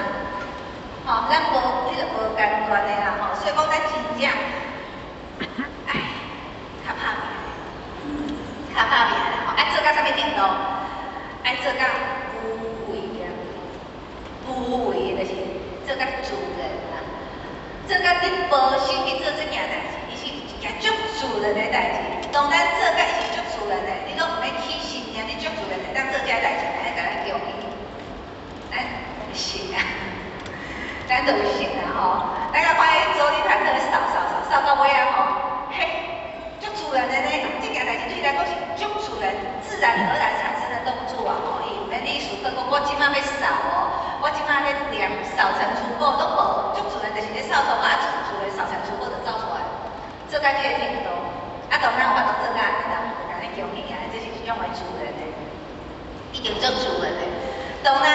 吼，咱無彼個無間斷的啦吼，所以講咱真正，唉，較拍拚，較拍拚啦吼，愛做到啥物程度？愛做到無為啊！無為就是做較自然啦，做到你無心去做這件代誌，伊是一件足自然的代誌。當咱做甲伊是足自然的，你攏毋免起心念，你足自然會當做這個代誌，來共咱恭喜，咱成啊，咱就有成啊吼。咱較看彼周利槃特掃掃掃掃到尾仔吼，嘿，足自然的呢，這件代誌對伊來講是足自然、自然而然產生的動作啊吼，伊毋免你思考講我這馬欲掃哦，我這馬咧念掃塵除垢攏無，足自然就是咧掃塗跤，足自然掃塵除垢就走出來，做到這個程度。啊，當咱有法度做到按呢，人就共你恭喜啊，這是一種的自然的，已經足自然的。當咱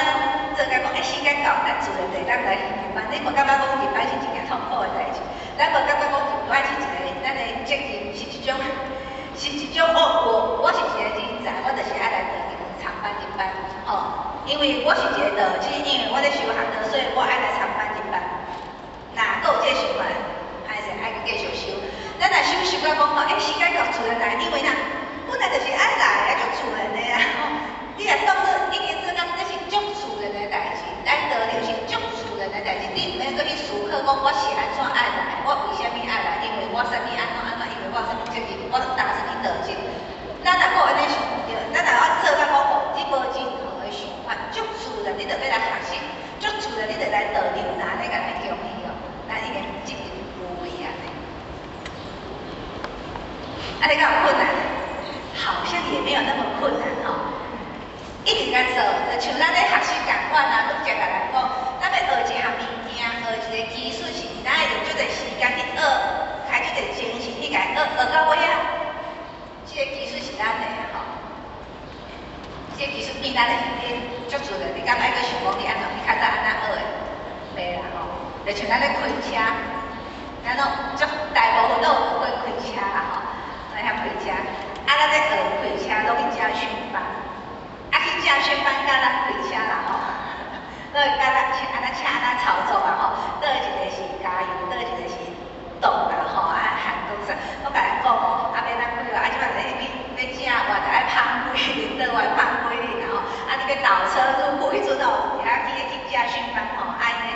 做到講，欸，時間到，咱自然就會當來入班。你無感覺講入班是一件痛苦的代誌？咱無感覺講入班是一個咱的責任，是一種，是一種我是一個人才，我就是愛來道場參班入班，吼。因為我是一個道士，因為我咧修學道，所以我愛來參班入班。若閣有這個想法，歹勢愛閣繼續修。咱若修修到講吼，欸，時間到自然來，因為若本來就是愛來啊，足自然的啊吼。你若當做已經做到這是足自然的代誌，咱道場是足自然的代誌，你毋免閣去思考講我是按怎愛來，我為啥物愛來？因為我啥物按怎按怎，因為我有啥物責任，我擔啥物道責。咱若閣按呢想著，咱若愛做到講吼，你無任何的想法，足自然，你就欲來學習，足自然，你就來道場，若按呢共咱恭喜哦，咱已經進入無為按呢。啊，你敢有困難？好像也沒有那麼困難吼。一直共做，就像咱咧學習仝款啊，拄才共咱講，咱欲學一項物件，學一個技術是，咱愛用足濟時間去學，開足濟精神去共伊學，學到尾仔，這個技術是咱的吼。這個技術變咱的，你足自然，你敢愛閣想講你按怎，你較早按怎學的？袂啦吼，就像咱咧開車，咱攏足大部分攏有學過開車啦吼，會曉開車。啊，咱咧學開車，攏去駕訓班。啊，去駕訓班教咱開車啦吼，攏會教咱按怎車按怎操作啊吼，佗一个是加油，佗一個是擋啦吼，啊，喊多啥？我共咱講哦，啊，欲咱開啊，這擺咧欲欲正我就愛芳幾輪，倒來芳幾輪啦吼。啊，你欲倒車入庫彼陣哦，遐去駕訓班吼，按呢，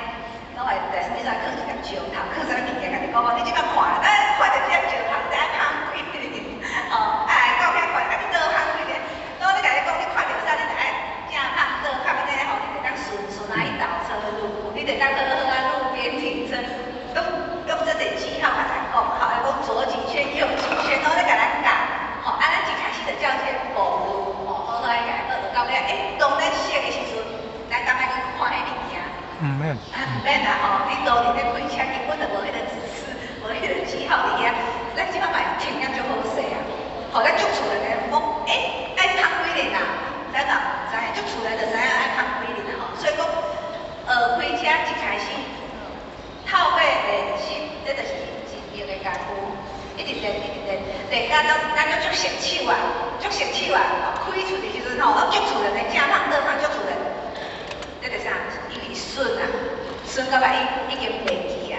攏會在啥物所囥一粒石頭，囥啥物物件，共你講講，你這擺看，啊，看著這粒石頭，就愛芳幾輪，吼，啊，到遐看，啊，你倒芳幾輪，我咧共你講，你看著啥，你就愛正芳倒較按呢吼，你就當順順啊去倒車入庫，你就當好好啊路邊停車，攏用這個記號共咱講，吼，講左幾圈右幾圈，攏咧共咱教，吼，啊，咱一開始就照這個步免。毋免啦吼，你路伫咧開車，根本就無彼個指示，無彼個記號佇遐。咱這擺嘛會停啊，足好勢啊！吼，咱足自然的講，欸，愛芳幾日啊？咱嘛毋知，足自然就知影愛芳幾日啊吼。所以講，學開車一開始，透過練習，這就是真用的功夫，一直練，一直練，練甲咱咱攏足熟手啊，足熟手啊！開出的時陣吼，攏足自然的，正芳倒芳足自然。這就是啥？因為順啊，順到尾已經袂記啊，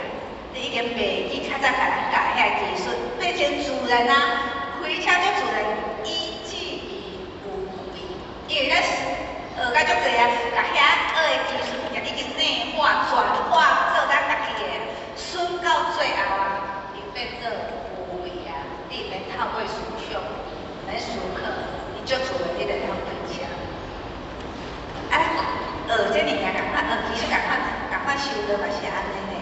你已經袂記較早共人教遐技術，變成自然啊，開車足自然，以至於無為。因為咱學甲足濟啊，共遐學的技術物件已經內化轉化做咱家己的，順到最後啊，伊變做無為啊，你免透過思想，免思考，伊足自然你就會曉開車。啊，學這物件仝款，學技術仝款，仝款修道嘛是按呢呢。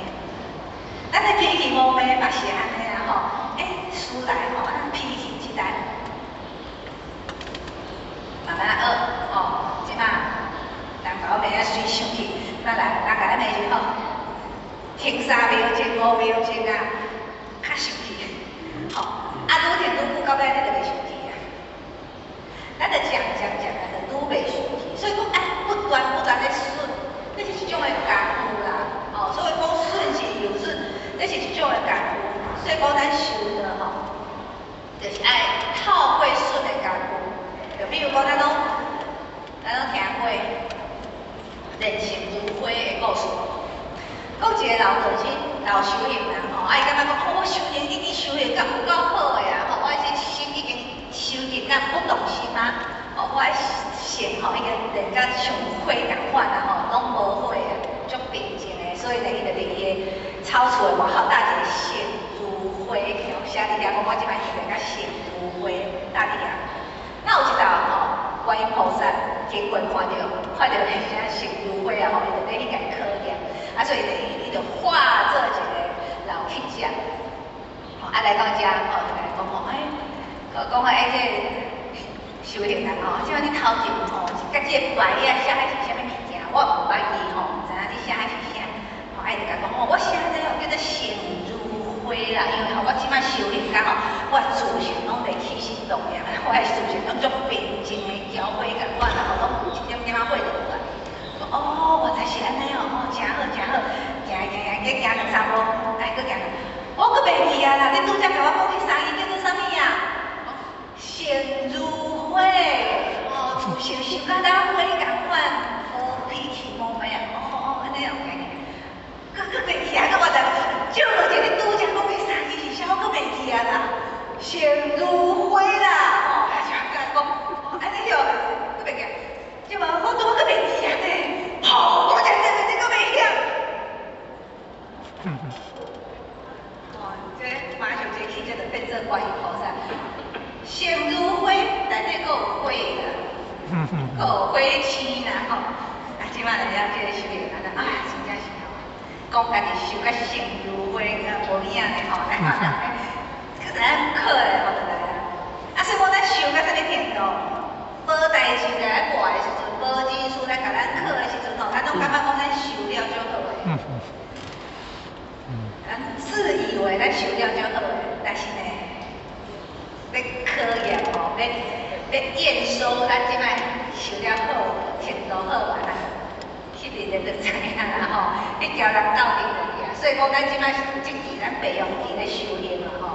咱的脾氣毛病嘛是按呢啊吼，欸，輸來吼，咱脾氣一來，慢慢學吼，這擺人共我罵啊隨生氣，那來人共咱罵就吼，停3秒鐘、5秒鐘啊，較生氣，吼，啊，愈停愈久，到尾你就袂生氣啊。咱就漸漸漸啊，就愈袂生氣。所以講愛不斷不斷咧順，這是一種的功夫啦。哦，所以講順是由順，這是一種的功夫。所以講咱修道吼，就是愛透過順的功夫。就比如講，咱攏聽過練成如花的故事。講一個老和尚、老修行人吼，啊，伊感覺講，哦，我修行已經修行甲有夠好的啊，吼，我這心已經修行甲不動心啊，哦，我的性吼已經練甲像花仝款啊，吼，攏無火啊，足平靜的，所以呢，伊就佇伊的草厝的外口搭一個成如花，寫佇遐講，我這擺練甲成如花，搭佇遐。那有一道吼，觀音菩薩經過看著，看著彼啥成如花啊吼，伊就欲去共考驗，啊，所以呢，伊就化做一個老乞食，吼，啊來到遮吼，就共伊講吼，欸，講欸，這個修行人吼，這擺你頭前吼，佮這個牌仔寫彼是啥物物件，我毋捌伊吼，毋知影你寫彼是啥，吼，啊伊就共講吼，我寫這吼叫做成如花啦，因為吼我這擺修行到吼，我自性攏袂起心動念，我的自性攏足平靜的，澆花仝款啦，吼，攏一點點仔火就無啊。哦，原來是按呢哦，哦，誠好誠好，行行行，閣行兩三步，哎，閣行，我閣袂記啊啦，你拄才共我講彼三字叫做啥物啊？成如花，哦，自性修甲咱花仝款，無脾氣無咩啊，哦哦，按呢哦，行行，閣閣袂記啊，閣我就借問一下，你拄才講彼三字是啥？我閣袂記啊啦，成如花啦，哦，還是共講，按呢哦，閣袂記，這無我拄閣袂記啊呢，好，我才這你閣袂曉。哦，這馬上這氣這就變做觀音菩薩，成如花，內底閣有火啦，閣有火星啦吼。啊，這擺來了這個修行人啊，真正是吼，講家己修甲成如花，無影呢吼，來看人咧，可是咱考的吼就來啊。啊，所以講咱修到啥物程度？無代誌來活的時陣，無人事來共咱考的時陣吼，咱攏感覺講咱修了足好的。咱自以為咱修了足好的，但是呢，欲考驗吼，欲欲驗收咱這擺修了好，程度好啊，彼日就知影啦吼，彼條人鬥陣就去啊。所以講咱這擺這期咱白用期咧修行啊吼，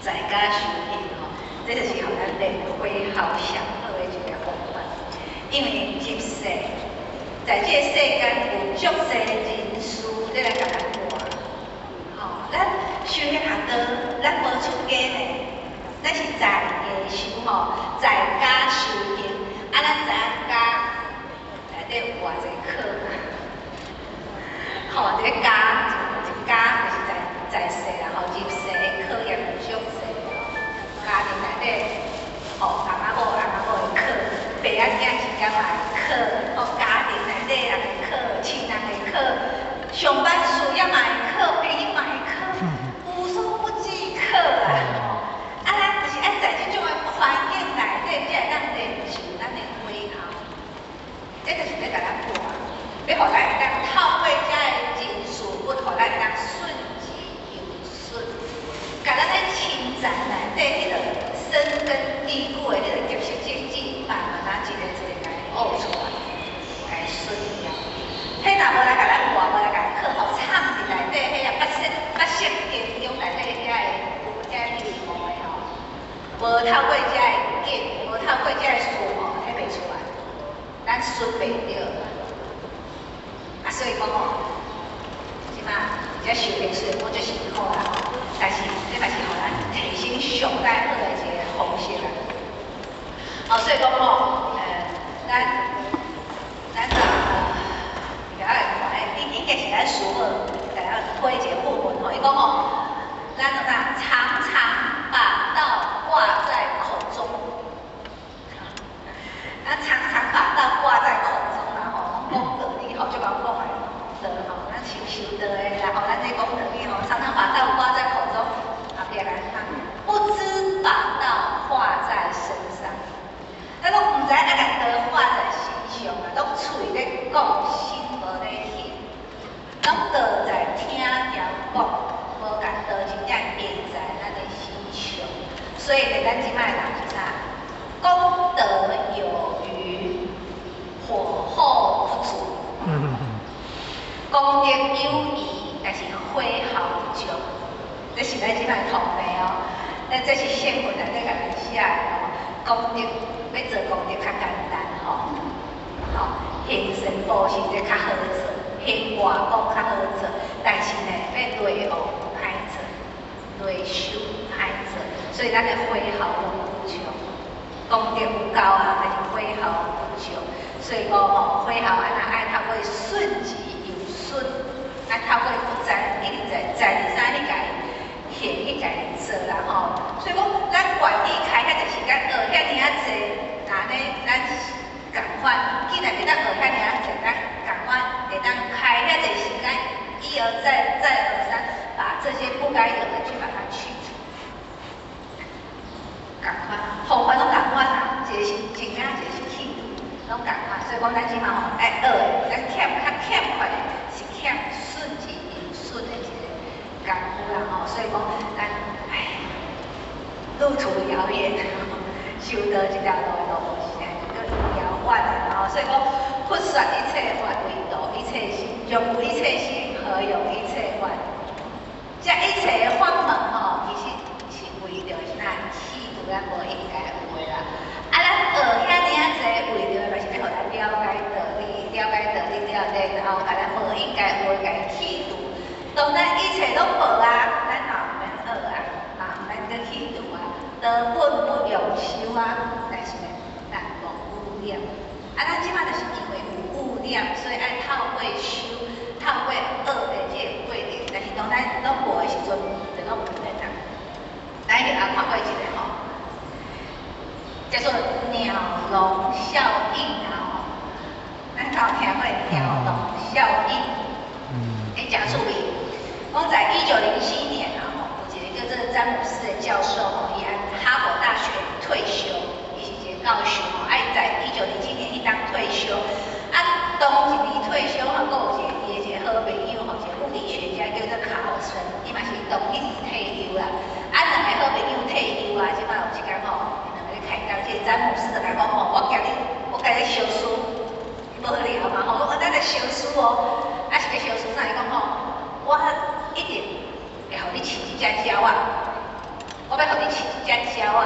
在家修行吼，這就是予咱練火候上好的一個方法。因為入世，在這個世間有足濟人事咧來共咱活。吼，咱修行學道，咱無出家呢，咱是在家修吼，在家修行。啊，咱知影家內底有偌濟課嘛？吼，這個家一家就是在在世啦，吼，入世的考驗足濟，家庭內底，吼，翁仔某翁仔某的考，爸仔囝之間嘛會考，吼，家庭內底人會考，親人會考，上班事業嘛會考，朋友嘛會考，無所不知考啊！啊，咱就是愛在這種的環境內底，才會當練就咱的火候。這就是欲共咱磨，欲予咱會當透過透過這个見，無透過這個事吼，睇袂出來，咱順袂著。啊，所以講吼，這馬這修行雖然講足辛苦啦，但是這嘛是予咱提升上蓋好的一個方式啦。哦，所以講吼，咱啊，愛看，應該是咱師父共咱推一個部分吼，伊講吼，咱怎啊常常把道掛在口中，咱常常把道掛在口中啦吼，攏講道理吼，就講講的道吼，咱修修道的啦吼，咱這講道理吼，常常把道掛在口中，後壁來看，不知把道化在身上，咱攏毋知愛共道化在身上啊，攏喙咧講，心無咧行，攏道在聽條講，無共道真正用在咱的身上。所以呢，咱這擺人是啥？功德有餘，火候不足。功德有餘，但是火候不足。這是咱這擺通病哦。咱這是聖訓內底共咱寫的哦。功德欲做功德較簡單吼，吼，行善布施這較好做，行外功較好做，但是呢，欲內悟歹做，內修歹做，所以咱的火候攏不足。功德有夠啊，但是火候不足，所以講吼，火候按怎愛透過順之又順，愛透過不斷一直在在而三去共行去共做啦吼。所以講，咱願意開遐濟時間學遐爾仔濟，那呢，咱仝款，既然會當學遐爾仔濟，咱仝款會當開遐濟時間，一而再，再而三，把這些不該有的去把它去除。仝款，方法攏仝款啦，一個是增加，一個是去除，攏仝款。所以講，咱這馬吼愛學的，咱欠較欠缺的是欠順之又順的一個功夫啦吼。所以講，咱唉，路途遙遠，修道這條路的路是閣遙遠啊吼。所以講，佛說一切法唯度一切心，若無一切心，何有一切法？這一切的法門吼，其實是為著啥？去除咱無應該有的啦。啊，咱學遐爾濟，為著嘛是欲予咱了解道理，了解道理了後，然後共咱無應該有的共伊去除。當咱一切攏無啊，咱嘛毋免學啊，嘛毋免閣去除啊。道本不用修啊，但是呢，咱無有念。啊，咱這馬就是因為有有念，所以愛透過修，透過學的這個過程。但是當咱攏無的時陣，就攏毋免啊。咱就也看過一個吼，叫做鳥籠效應啊吼。咱敢有聽過鳥籠效應？欸，誠趣味。講在1907年啊吼，有一個叫做詹姆斯的教授吼，伊按哈佛大學退休，伊是一個教授吼，啊，伊在1907年彼當退休，啊，當一年退休吼，閣有一個伊的一個好朋友吼，一個物理學家叫做卡爾森，伊嘛是同彼年退休啦。啊，兩個好朋友退休啊，這擺有一工吼，𪜶兩個咧開講，這個詹姆斯就共講吼，我今日我共你相輸，無聊嘛吼，講咱來相輸哦，啊是欲相輸啥？伊講吼，我一定會予你飼一隻鳥仔，我欲予你飼一隻鳥仔。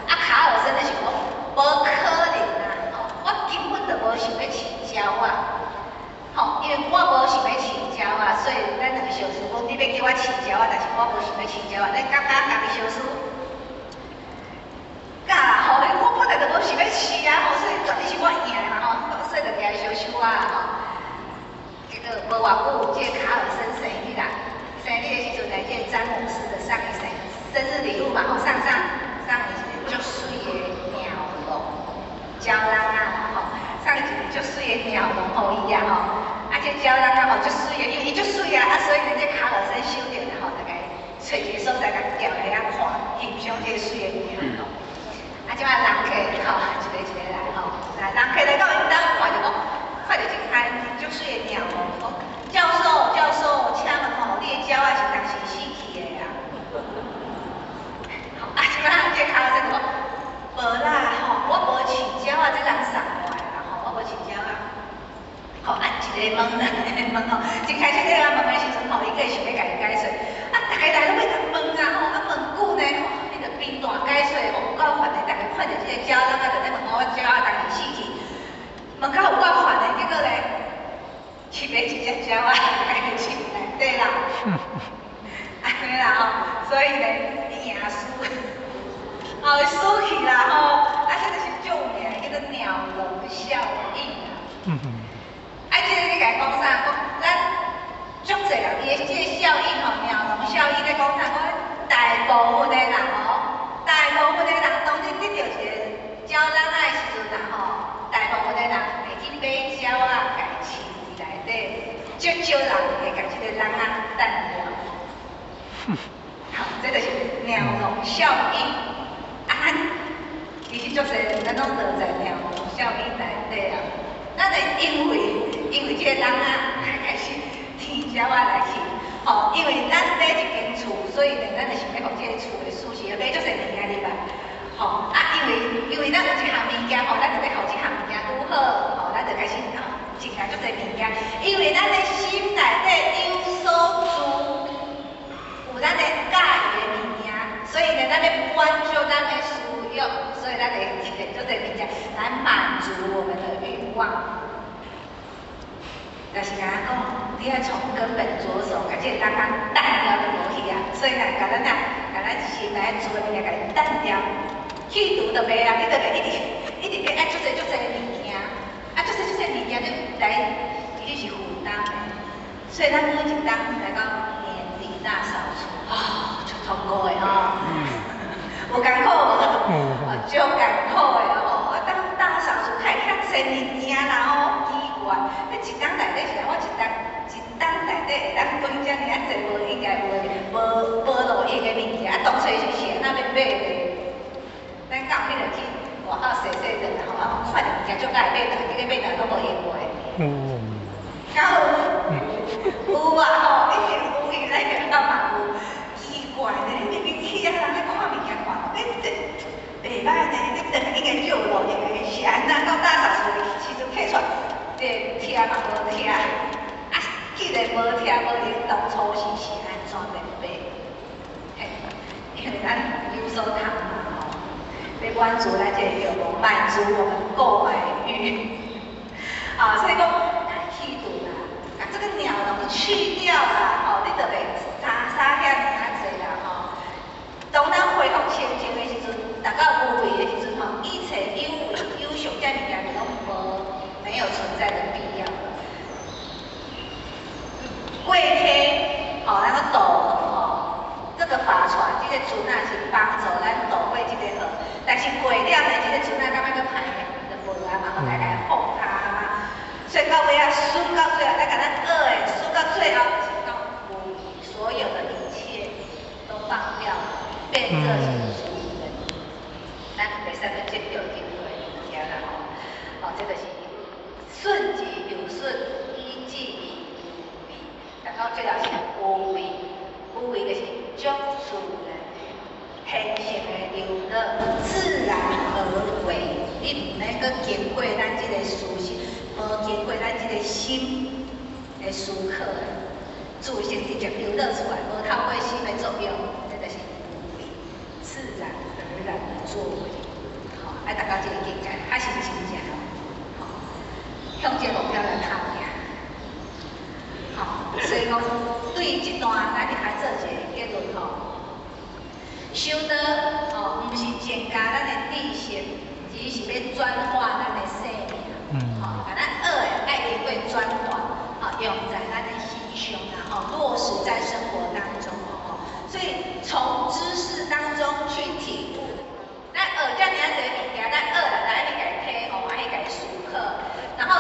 啊，卡爾森就想講，無可能啊！吼，我根本就無想欲飼鳥仔，吼，因為我無想欲飼鳥仔，所以咱兩個相輸講，你欲叫我飼鳥仔，但是我無想欲飼鳥仔，咱感覺家己相輸？敢啦吼，我本來就無想欲飼啊，吼，所以絕對是我贏嘛吼，所以就舉來相輸啊吼。結果無偌久，這個卡爾森生日啦，生日的時陣來，這個詹姆斯就送伊生日禮物嘛吼，送啥？送伊一個足媠的鳥籠，鳥籠仔啦吼，送伊一個足媠的鳥籠予伊啊吼，啊這鳥籠仔吼足媠的，因為伊足媠啊，啊所以呢這卡爾森收著吼，就共揣一個所在共踮佇遐看，欣賞這個媠的鳥籠。啊，這擺人客吼，一個一個來吼，來人客來到𪜶兜看著講，看著這間足媠的鳥籠，講教授教授，請問吼，你的鳥仔是當時死去的啊？啊，這擺這卡爾森就講，無啦吼，我無飼鳥仔，這人送我的啦吼，我無飼鳥仔。吼啊，一個問兩個問吼，一開始咧問的時陣吼，伊閣會想欲共伊解說，啊，逐个來攏欲共問啊吼，啊問久呢吼，伊就變大解說，吼，看著這个鳥籠仔，就咧問我鳥仔當時死去，問到有夠煩的，結果咧，飼欲一隻鳥仔，共飼內底啦，按呢啦吼，所以咧，伊贏輸，哦，輸去啦吼，啊，這就是著名叫做鳥籠效應啊。啊，這个你共伊講啥？講咱足濟人，伊的這個效應吼，鳥籠效應咧講啥？講大部分的人吼，大部分的人當你得著一個鳥籠仔的時陣啊吼，大部分的人會去買鳥仔，共飼佇內底，足少人會共這個籠仔擲掉。好，這就是鳥籠效應。啊，咱其實足濟人，咱攏落在鳥籠效應內底啊。咱會因為這個籠仔開始添鳥仔來去，吼，因為咱買一間厝，所以呢，咱就想欲予這個厝的舒適，買足濟物件入來，吼，啊，因為咱有一項物件，吼，咱就欲予這項物件拄好，吼，咱就開始吼增加足濟物件，因為咱的心內底有所住，有咱的佮意的物件，所以呢，咱欲滿足咱的私欲，所以咱會摕足濟物件來滿足我們的慾望。但是共咱講，你愛從根本着手，共這個籠仔擲掉就無去啊。所以呢，共咱啊，共咱心內住的物件，共伊擲掉，去除就袂啊，你就會一直一直欲愛足濟足濟物件，啊，足濟足濟物件，你來其實是負擔的。所以咱每一冬來到年底大掃除，啊，足痛苦的吼，有艱苦無？足艱苦的吼，啊，當大掃除較會較濟物件啦吼，奇怪，你一冬內底是我一冬一冬內底會當囤遮爾仔濟無應該有的無無路用的物件，啊，當初是按怎欲買的？咱到彼個去外口踅踅轉來吼，啊，看著物件足佮意買轉，結果買轉攏無用過。敢有？有啊吼，一定有，因為咱嘛有。奇怪呢，你明明去遐人咧看物件看，你這袂歹呢，你轉來應該足有路用的，是按怎到大掃除的時陣摕出來，這拆嘛無拆，啊，既然無拆無用，當初是按怎欲買？嘿，因為咱有所貪嘛吼，欲滿足咱這個欲望，滿足我們購買欲。啊，所以講去除啦，共這個鳥籠去掉啦，吼，你就袂差差遐爾仔濟啦，吼。當咱恢復清淨的時陣，達到無為的時陣，吼，一切有為有相這物件就攏無沒有存在的必要。過溪，吼，咱個渡河，吼，這個筏船，這個船仔是幫助咱渡過這個河，但是過了呢，這個船仔感覺閣歹，就無啊嘛，來來放下嘛。所以到尾仔，輸到最後，來共咱學的，輸到最後是到無為，所有的一切都放掉，變做是自然。咱袂使閣執著任何物件啦吼。哦，這就是順之又順，依之以有為，達到最後是無為，無為就是足自然的天性的流樂，自然而為。你毋免閣經過咱這個思想，無經過咱這個心的思考的，自性直接流露出來，無透過心的作用，這就是無為，自然而然的作為。吼，愛達到這個境界，較是真正吼，向這個目標來拍拚。吼，所以講對這段，咱就來做一個結論吼。修道吼，毋是增加咱的知識，只是欲轉化咱的生命。吼，共咱學的愛經過轉化，吼，用在咱的心胸啦，吼，落實在生活當中吼。所以從知識當中去體悟，咱學遮爾仔濟物件，咱學了，咱愛去共體悟，愛去共思考，然後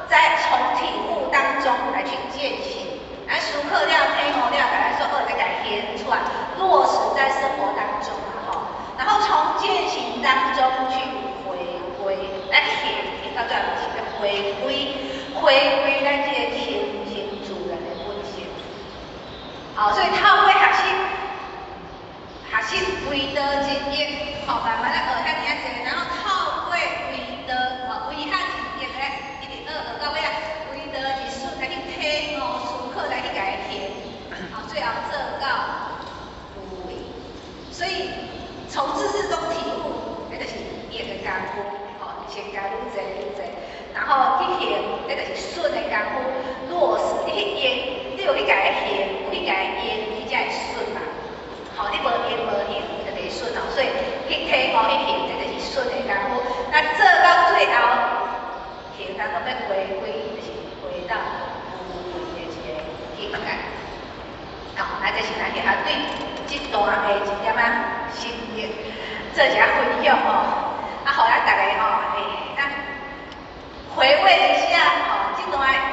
再從體悟當中來去踐行，來思考了、體悟了，共咱所學再共顯出來，落實在生活當中吼。然後從踐行當中去回歸，來行行到最後是欲回歸，回歸咱這個清淨自然的本性。好，所以透過學習，學習為道一役，吼，慢慢來學遐爾仔濟，然後透過為道，吼，為學一役咧，一直學學到尾仔，為道一術來去體悟思考，來去共伊行，好，最後做到無為。所以從知識中體悟，彼就是這就是順的功夫落實。你去用，你有彼個行，有彼個用，你才會順嘛。吼，你無用無行，就袂順哦。所以去體悟去行，這就是順的功夫。那做到最後，行到講欲回歸，就是回到無為的一个境界。哦，啊，這是咱學校對這段的一點仔心得，做一下分享吼。啊，予咱逐家吼，會當回味一下吼，這段。